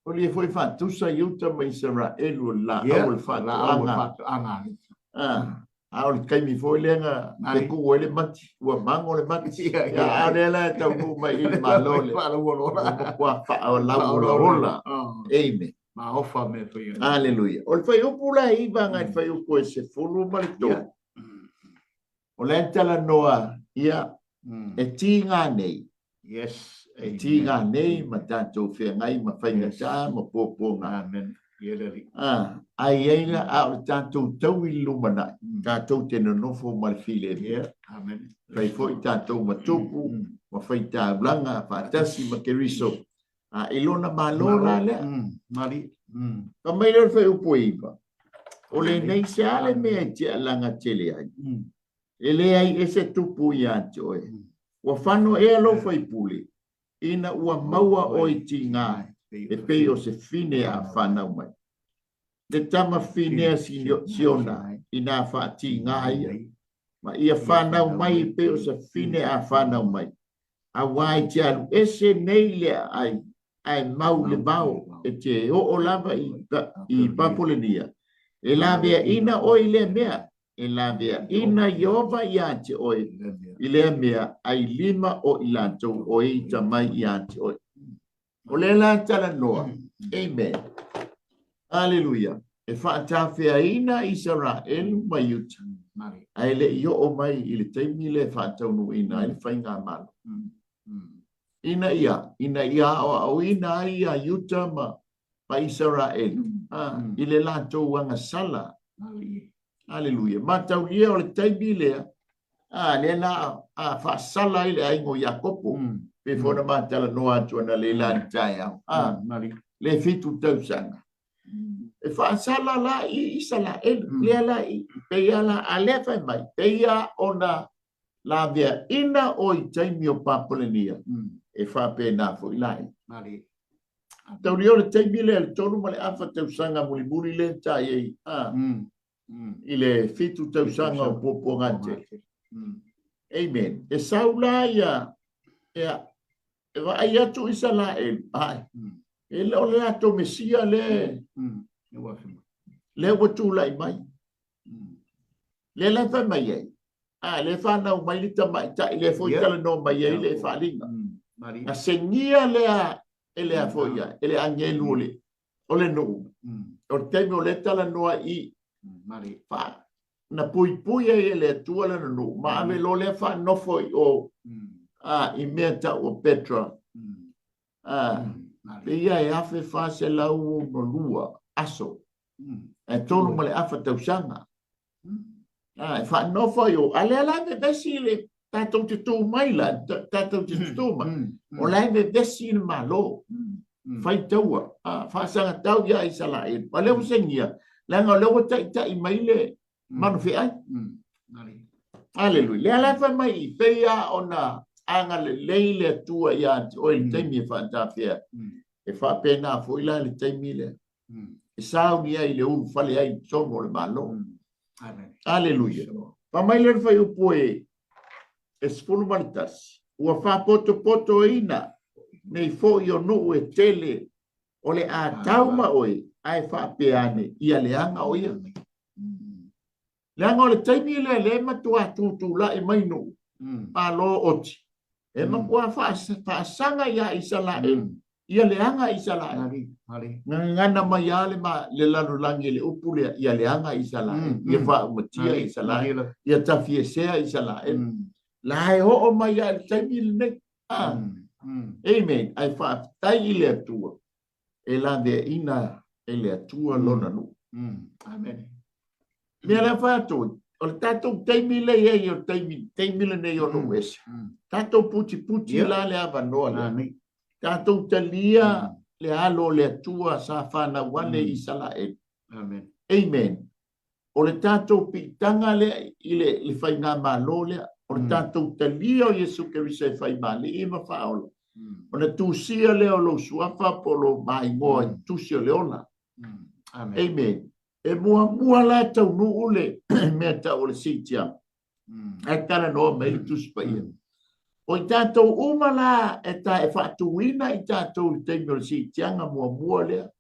[SPEAKER 1] O lia foi faatusa Iuta ma Isaraelu o le laau o le faatoaga. A o le taimi foi lea na fetuu ai le mati, ua mago le mati. A o lea la e taunuu mai i le Malo le ua faalauolaola. Amen.
[SPEAKER 2] Maofa mea fai ai.
[SPEAKER 1] Aleluia. O le fuaiupu la e 9 agai i le fuaiupu e 13. O la e talanoa, ia, e tiga nei.
[SPEAKER 2] Yes.
[SPEAKER 1] E tiga nei ma tatou feagai ma faigata ma puapuaga.
[SPEAKER 2] Amen. Ia le Alii.
[SPEAKER 1] A, a i ai la, a o le tatou tau i le lumanai, tatou te nonofo ma le filemu.
[SPEAKER 2] Yeah. Amen.
[SPEAKER 1] Fai foi tatou ma tupu, ma faitaulaga faatasi ma Keriso. A i lona malo la lea. Fai mai lea o le fuaiupu e 9, O lenei se a le mea e te alaga tele ai? E leai ese tupu ia te oe. Ua fano ea lou faipule ina ua maua oe tiga e pei o se fine a fanau mai. Le tama fine a Siona inā faatiga ia, ma ia fanau mai e pei o se fine a fanau mai, auā i te alu ese nei le aai ae mau le vao e te oo lava i Papolenia, e laveaina oe i lea mea, e laveaina Ieova iā te oe i lea mea, ai lima o i latou o e ita mai iā te oe. O lea la talanoa. Amen. Aleluia. E faatafeaina Isaraelu ma Iuta, ae le i oo mai i le taimi lea e faataunuuina ai le faigamalo. Ina ia, ina ia aoaoina ai ia Iuta ma, ma Isaraelu i le latou agasala. Aleluia. Mataulia o le taimi lea, a, lea la a faasala ai le aiga o Iakopo, pei foi ona ma talanoa atu analeila i le taeao, a, le 7 tausaga. E faasala la i Isaraelu, lea la i, pei lava la, a lea fai mai, pei lava ona laveaina o i taimi o Papolenia, e faapena foi la i. Taulia o le taimi lea, le 3 1/2 tausaga mulimuli lea ta i ai, a, i le 7 tausaga o puapuaga tele. Amen. E sau la ia, ia, e vaai atu Isaraelu, ai, e le o le latou Mesia le, lea ua tulai mai. Lea la e fai mai ai, a, lea fanau mai le tamaitai, lea foi talanoa mai ai le faaaliga. Na segia lea e lea foi ia, e le agelu o le, o le nuu. O le taimi o lea talanoa i, fa, na puipui ai e le Atua lana nuu, ma ave loa lea faanofo i o, a, i mea tau o Petra. A, pei ia e 1462 aso, e 3 1/2 tausaga. A, e faanofo ai o, a lea la vevesi le tatou te tu mai la, tatou te tu mai. O la e vevesi le Malo, fai taua, a, faasagatau ia Isaraelu. A lea ua segia, leaga o lea ua taitai mai le manufeai. Aleluia. Lea la e fai mai i, pei lava ona agalelei le Atua ia te oe i le taimi e faatafea. E faapena foi la le taimi lea. E sauni ai le ulufale ai i totonu o le Malo. Aleluia. Fai mai lea le fuaiupu e 11, ua faapotopotoina nei foi o nuu e tele o le a tau ma oe, ae faapea ane, ia leaga o ia. Leaga o le taimi lea lea e matua tutulai mai nuu, malo oti, e matua faasaga ia Isaraelu, ia leaga Isaraelu. Gagana mai lava le, ma, le lalolagi i le upu lea, ia leaga Isaraelu, ia faaumatia Isaraelu, ia tafiesea Isaraelu. La e oo mai lava i le taimi lenei. Ah. Amen. Ae faafetai i le Atua, e laveaina e le Atua lona nuu.
[SPEAKER 2] Amen.
[SPEAKER 1] Mea lea fai atu, o le tatou taimi lea i ai, o le taimi, taimi lenei o nuu ese. Tatou putiputi la le avanoa lea. Tatou talia le alo o le Atua sa fanau ane i Isaraelu.
[SPEAKER 2] Amen.
[SPEAKER 1] Amen. O le tatou piitaga lea i le, le faigamalo lea, o le tatou talia o Iesu Keriso e fai ma Alii ma Faaola, ona tusia lea o lou suafa po o lou maigoa i tusi o le ola.
[SPEAKER 2] Amen.
[SPEAKER 1] Amen. E muamua la e taunuu le mea tau o le siitiaga. Ae talanoa mai le Tusi Paia. O i tatou uma la e ta e faatuina i tatou i le taimi o le siitiaga muamua lea,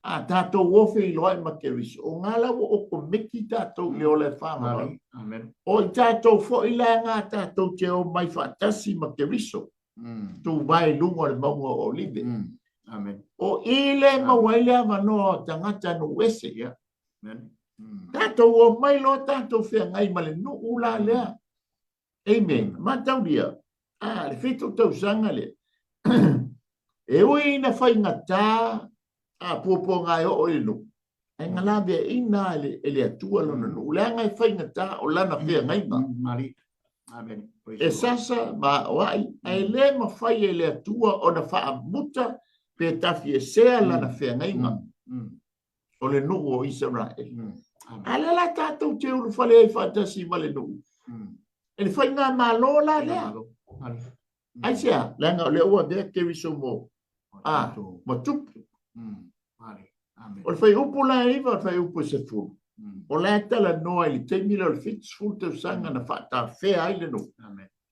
[SPEAKER 1] a tatou o feiloai ma Keriso, o ngā la ua okomeki tatou i le ola e whangarau.
[SPEAKER 2] Amen.
[SPEAKER 1] O i tatou foi la ngā tatou te o mai faatasi ma Keriso, tuvae i luga o le mauga o Olive.
[SPEAKER 2] Amen.
[SPEAKER 1] O i le maua ai le avanoa o tagata nuu ese.
[SPEAKER 2] Yeah. Amen.
[SPEAKER 1] Tatou o mai loa tatou feagai ma le nuu la lea. Amen. Mataulia, a, le 7 tausaga lea. E ui ina faigata a puapuaga e oo i le nuu, ae na laveaina e le Atua lona nuu, leaga e faigata o lana feagaiga.
[SPEAKER 2] Mali. Amen.
[SPEAKER 1] E sasa ma aoai, ae le mafai e le Atua ona faamuta Pe tafiesea lana feagaiga o le nuu o Isaraelu. A lea la tatou te ulufale ai faatasi ma le nuu. E le faigamalo la lea. Aisea? Leaga o lea ua avea Keriso mo a ma tupu. O le fuaiupu la e 9, o le fuaiupu e 10, o la e talanoa i le taimi lea o le 70 tausaga na faatafea ai le nuu.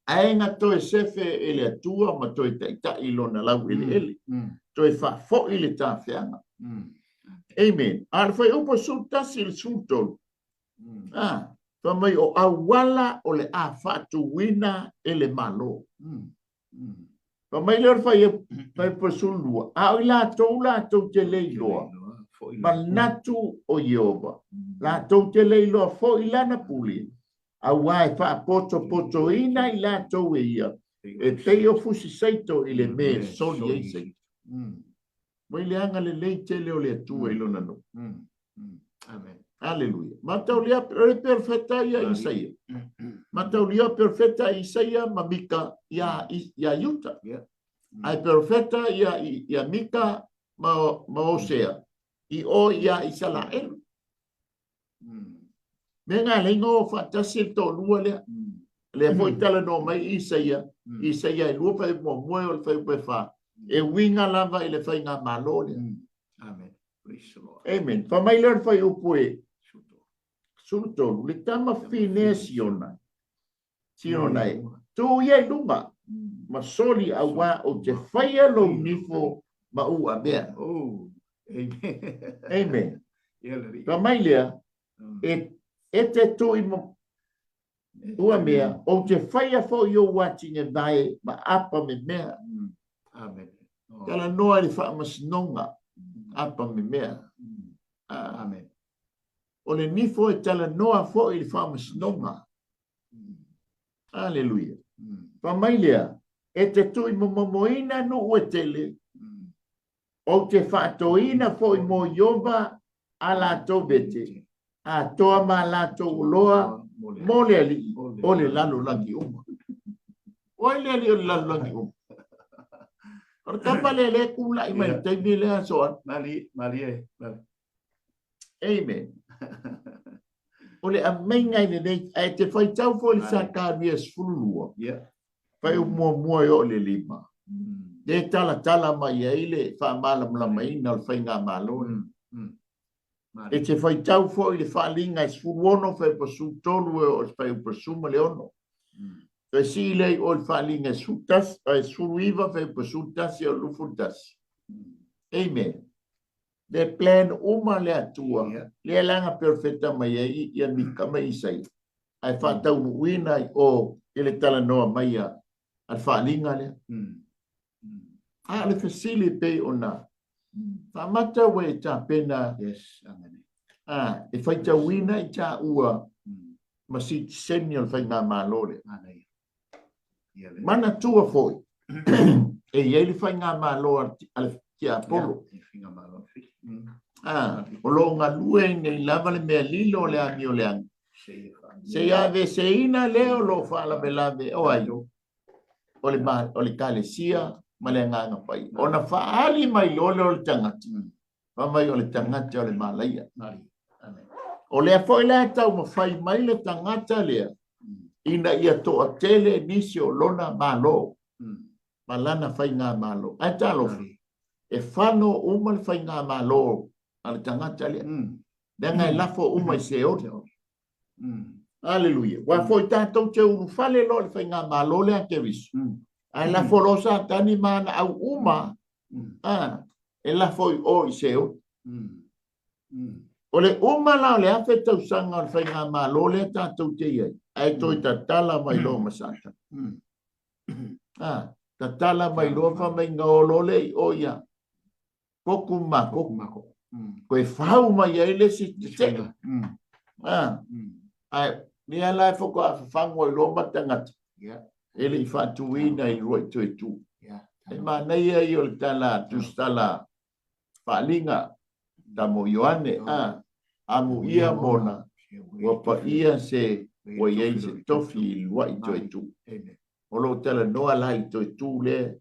[SPEAKER 1] Ae na toe sefe e le Atua ma toe taitai i lona laueleele, toe faafoi le tafeaga. Amen. A o le fuaiupu e 11 i le 13, a, fai mai o auala o le a faatuina e le Malo. Fai mai lea o le fuaiupu e 12, a o i latou latou te le iloa, manatu o Ieova, latou te le iloa foi lana pule, auā e faapotopotoina i latou e ia, e pei o fusi saito i le mea e soli ai saito. Mai le agalelei tele o le Atua i lona nuu.
[SPEAKER 2] Amen.
[SPEAKER 1] Aleluia. Mataulia o le perofeta ia Isaia. Mataulia perofeta Isaia ma Mika ia ia Iuta. Ae perofeta ia ia Mika ma ma Osea i o ia Isalaelu. Mea na alai ona o faatasi le toalua lea. Lea foi talanoa mai Isaia, Isaia e 2 fuaiupu muamua e oo i le fuaiupu e 4, e uiga lava i le faigamalo lea.
[SPEAKER 2] Amen. Praise the Lord.
[SPEAKER 1] Amen. Fai mai lea o le fuaiupu e 13, le tama fine Siona, Siona e, tu ia i luga, ma soli auā ou te faia lou nifo ma ou avea.
[SPEAKER 2] Oh, amen.
[SPEAKER 1] Amen.
[SPEAKER 2] Ia le Alii.
[SPEAKER 1] Fai mai lea, e, e te tui ma ua mea, ou te faia foi ou atine vae ma apa me mea.
[SPEAKER 2] Amen.
[SPEAKER 1] Oh. Talanoa i le faamasinoga, apa me mea. Ah.
[SPEAKER 2] Amen.
[SPEAKER 1] O le nifo e talanoa foi i le faamasinoga. Aleluia. Fai mai lea, e te tuuimomomoina nuu e tele, ou te faatoina foi mo Ieova a latou vete, atoa ma latou oloa mo le Alii o le lalolagi uma. O ai le Alii o le lalolagi uma? O le tama lea lea e kula'i mai le taimi lea, Soan.
[SPEAKER 2] Malie, malie, malie.
[SPEAKER 1] Amen. O le aumaiga i lenei, ae te faitau foi i le Sakaria 12,
[SPEAKER 2] Yeah.
[SPEAKER 1] fuaiupu muamua e oo i le 5, lea e talatala mai ai le faamalamalamaina o le faigamalo lea. E te faitau foi i le Faaaliga e 16 fuaiupu 13 e oo i le fuaiupu 16. Toe sii lea i o i le Faaaliga e 11, 19 fuaiupu 11 e oo i le 21. Amen. Le plan uma le Atua, lea la na perofeta mai ai ia Mika ma Isaia, ae faataunuuina i o i le talanoa mai a le faaaliga lea. A o le fesili pei ona faamata ua e tapena e faitauina i taua ma sitiseni o le faigamalo lea. Manatua foi, e i ai le faigamalo a le tiapolo. O lo o galue nei lava le mea lilo o le amioleaga. Seia aveeseina lea o lo o faalavelave o ai? O le, o le Ekalesia ma le Agaga Paia. Ona faaali mai loa lea o le tagata. Fai mai o le tagata o le malaia. O lea foi la e taumafai mai le tagata lea ina ia toatele nisi o lona Malo ma lana faigamalo. Ae talofa, e fano uma le faigamalo a le tagata lea. Leaga e lafo uma i Seoli. Aleluia. Ua foi tatou te ulufale loa i le faigamalo lea a Keriso. Ae lafo loa Satani ma ana au uma, e lafo i o i Seoli. O le uma la o le 1000 tausaga o le faigamalo lea tatou te i ai, ae toe tatala mai loa ma Satani. Tatala mai loa fai mai gaolo lea i o ia Koku ma Koku. Toe fau mai ai le isi tetee. Ae lea la e faatoa fafagu ai loa ma tagata e le i faatuina i rua i toe tu. E manaia ia o le tala tusitala Faaaliga Tamo Ioane, a amuia mona ua paia se ua i ai se tofi i lua'i toe tu. O lo o talanoa la i toe tu lea.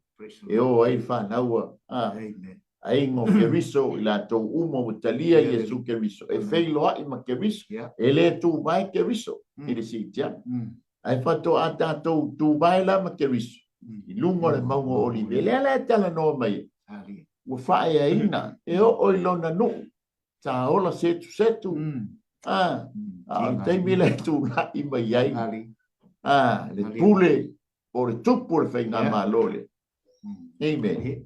[SPEAKER 1] E o ai le fanau a aiga o Keriso, i latou uma ua talia Iesu Keriso, e feiloai ma Keriso. E le tuvae Keriso i le siitiaga. Ae faatoa tatou tuvae la ma Keriso i luga o le mauga o Olive. Lea la e talanoa mai ai, ua faaeaina e oo i lona nuu, sa ola setusetu, a o le taimi lea e tulai mai ai le pule po o le tupu o le faigamalo lea. Amen.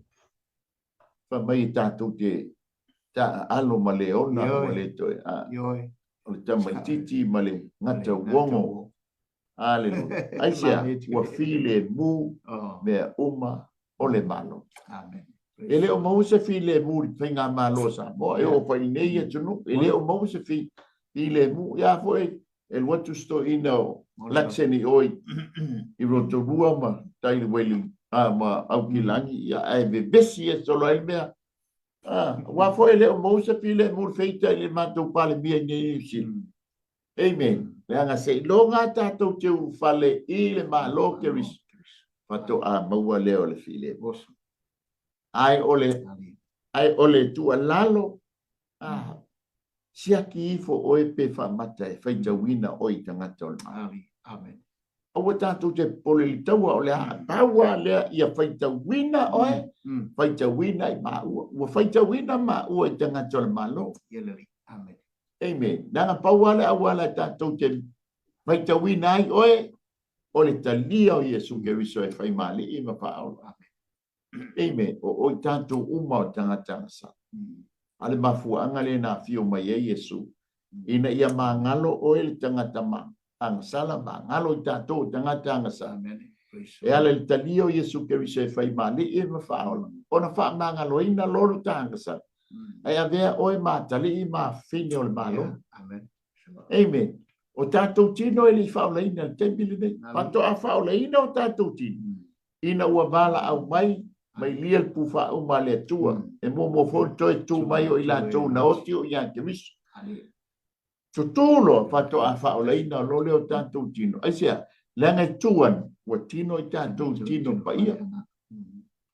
[SPEAKER 1] Fai mai e tatou te taaalo ma leona ua le toe a. O le tamaitiiti ma le gata uogo. Aleluia. Aisea? Ua filemu mea uma o le Malo. E le o maua se filemu i le faigamalo a Samoa, e oo foi i lenei atunuu, e le o maua se filemu. Ia foi e alu atu si toeaina o Lakseni i o i Rotorua ma tai i le Wailuku ma Aukilagi, ia ae vevesi e solo ai le mea. Aua foi e le o maua se filemu i le feita i le matou Palemia i nei Niu Sila. Amen. Leaga seiloga a tatou te ulufale i le Malo o Keriso, faatoa maua lea o le filemu. Ae o le, ae o le tuualalo, a, siaki ifo oe pe faamata e faitauina oe i tagata o le Malo.
[SPEAKER 2] Amen.
[SPEAKER 1] Aua tatou te popole i le taua, o le a pau lava lea ia faitauina oe, faitauina i maua. Ua faitauina maua i tagata o le Malo.
[SPEAKER 2] Amen.
[SPEAKER 1] Amen. Leaga pau lava le auala e tatou te faitauina ai oe, o le talia o Iesu Keriso e fai ma Alii ma Faaola. Amen. O oi tatou uma o tagata agasala. A le mafuaaga lea na afio mai ai Iesu, ina ia magalo oe le tagata ma agasala, magalo i tatou o tagata agasala. E ala i le talia o Iesu Keriso e fai ma Alii ma Faaola, ona faamagaloina loa lo ta agasala. Ae avea oe ma atalii ma afafine o le Malo.
[SPEAKER 2] Amen.
[SPEAKER 1] Amen. O tatou tino e le i faaolaina i le taimi lenei. Faatoa faaolaina o tatou tino ina ua valaau mai mai lia le pu faauma a le Atua. E muamua foi ona toe tu mai o i latou na oti o ia Keriso. Tutū loa faatoa faaolaina loa lea o tatou tino. Aisea? Leaga e tu ane, ua tino i tatou tino paia.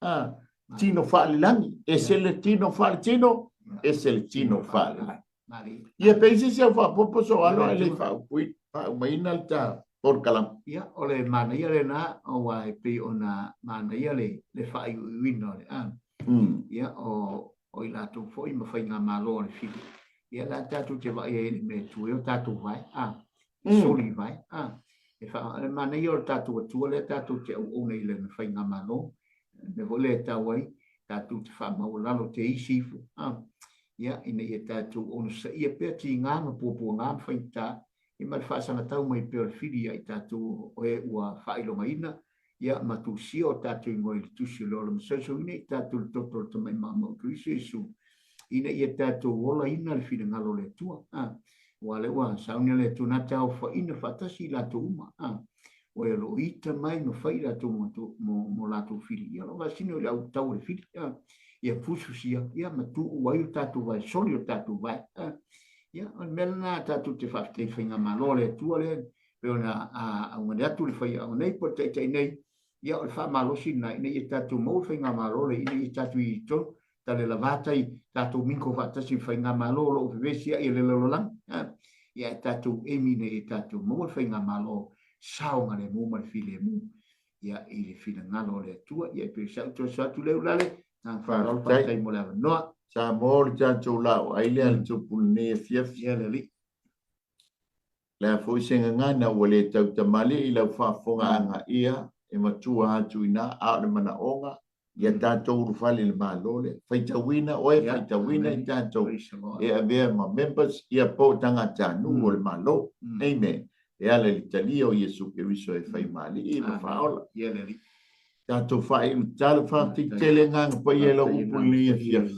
[SPEAKER 1] A, tino faalelagi. Ese le tino faaletino, ese le tino faalelagi. Ia pe i se isi au faaopoopo Soalo ae le i faaumaina le ta polokalame.
[SPEAKER 2] Ia, o le manaia lena, aua e pei ona manaia le faaiuiuina o le a. Ia, o o i latou foi ma faigamalo a le fili, ia la tatou te vaai ai i le mea e tu ai o tatou vae, a, e soli vae, a, e fa, le manaia o le tatou Atua lea tatou te auauna i lana faigamalo, le mea foi lea e tau ai, tatou te faamaualalo te isi ifo, a, ia, ina ia tatou onosaia pea tiga ma puapuaga ma faigata, ia ma le faasagatau mai pea o le fili ia i tatou o e ua faailogaina, ia ma tusia o tatou igoa i le Tusi o le Ola ma sausauina i tatou le toto o le Tamai Maumau Keriso Iesu, ina ia tatou olaina le finagalo o le Atua. A, aua o lea ua sauni le Atua na te aofaina faatasi i latou uma. A, o e o lo o ita mai ma fai i latou mo, mo, mo latou fili. Ia o lo o faasino i le au tau o le fili. A, ia fususia, ia ma tuu ai o tatou vae, soli o tatou vae. A, ia, o le mea lena tatou te faafetai i faigamalo a le Atua lea, pei ona augani atu le faiaoga nei po o le taitai nei, ia o le faamalosi lena ina ia tatou maua le faigamalo lea, ina ia tatou i totonu, tale lava tai tatou minko faatasi i le faigamalo o lo o vevesiai e le lalolagi, ia e tatou emi ina ia tatou maua le faigamalo saogalemu ma le filemu ia i le finagalo o le Atua. Ia e pei o si au toso atu lea Ulalei, agaga faaaloalo, faafetai mo le avanoa.
[SPEAKER 1] Samoa o le tatou laoai lea le tupu i lenei afiafi.
[SPEAKER 2] Ia le Alii.
[SPEAKER 1] Le a foi se gagana ua le tautamalii i lau faafofogaaga ia e matua atu i ina, a o le manaoga ia tatou ulufale i le Malo lea. Faitauina oe, faitauina i tatou e avea ma members ia po o tagatanuu o le Malo. Amen. E ala i le talia o Iesu Keriso e fai ma Alii ma Faaola. Tatou faaiu tatalo, faafetai tele Agaga Paia i lau upu i lenei afiafi.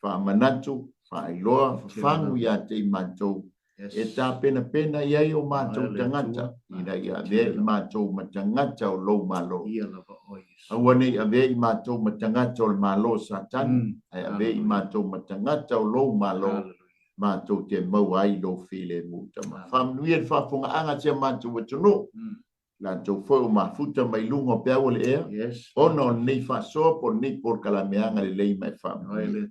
[SPEAKER 1] Faamanatu, faailoa, fafagu ia te i matou e tapenapena i ai o matou tagata, ina ia avea i matou ma tagata o lou Malo. Aua ne i avea i matou ma tagata o le malo o Satani, ae avea i matou ma tagata o lou Malo, matou te maua ai lou filemu. Tama, faamanuia le faafofogaaga a si a matou atunuu. Latou foi ua mafuta mai luga o peau o le ea, ona o lenei faasoa po o lenei polokalame agalelei ma e faamanuia.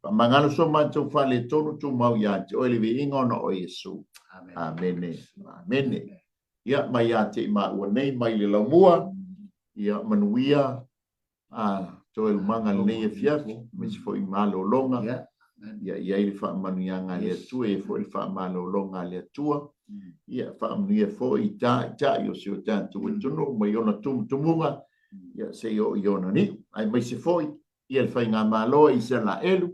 [SPEAKER 1] Faamagalo so matou faaletonu tumau ia te oe le viiga ona o Iesu. Amene. Amene. Ia, mai ia te i maua nei mai le laumua, ia manuia a toe lumaga lenei afiafi, aemaise foi malologa, ia i ai le faamanuiaga a le Atua, ia foi le faamalologa a le Atua, ia faamanuia foi i taitai o si o tatou atunuu mai ona tumutumuga, ia seia oo i ona niu, aemaise foi ia le faigamalo a Isaraelu,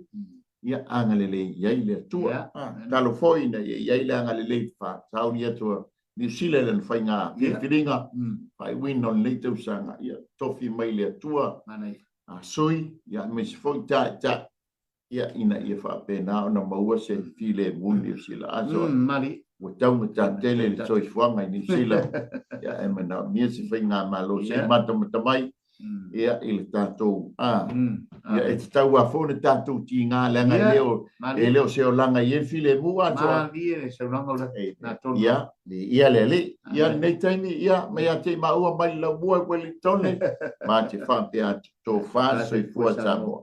[SPEAKER 1] ia agalelei i ai le Atua. Tatalo foi ina ia i ai le agalelei faasauni atu a Niu Sila i lana faiga filifiliga, faaiuina o lenei tausaga, ia tofi mai le Atua a sui, ia aemaise foi taitai, ia ina ia faapena ona maua se filemu i Niu Sila. Aso ua taugata tele le soifuaga i Niu Sila, ia ae manaomia se faigamalo se i matamata mai ia i le tatou a ia e tatau lava foi ona tatou tiga leaga e le o e le o se olaga i ai filemu atoa.
[SPEAKER 2] Malie le saunoaga o le
[SPEAKER 1] tonu. Ia, ia le alii. Ia lenei taimi, ia, mai ia te i maua mai le laumua i Uelintone, ma te faapea atu, tofa soifua Samoa.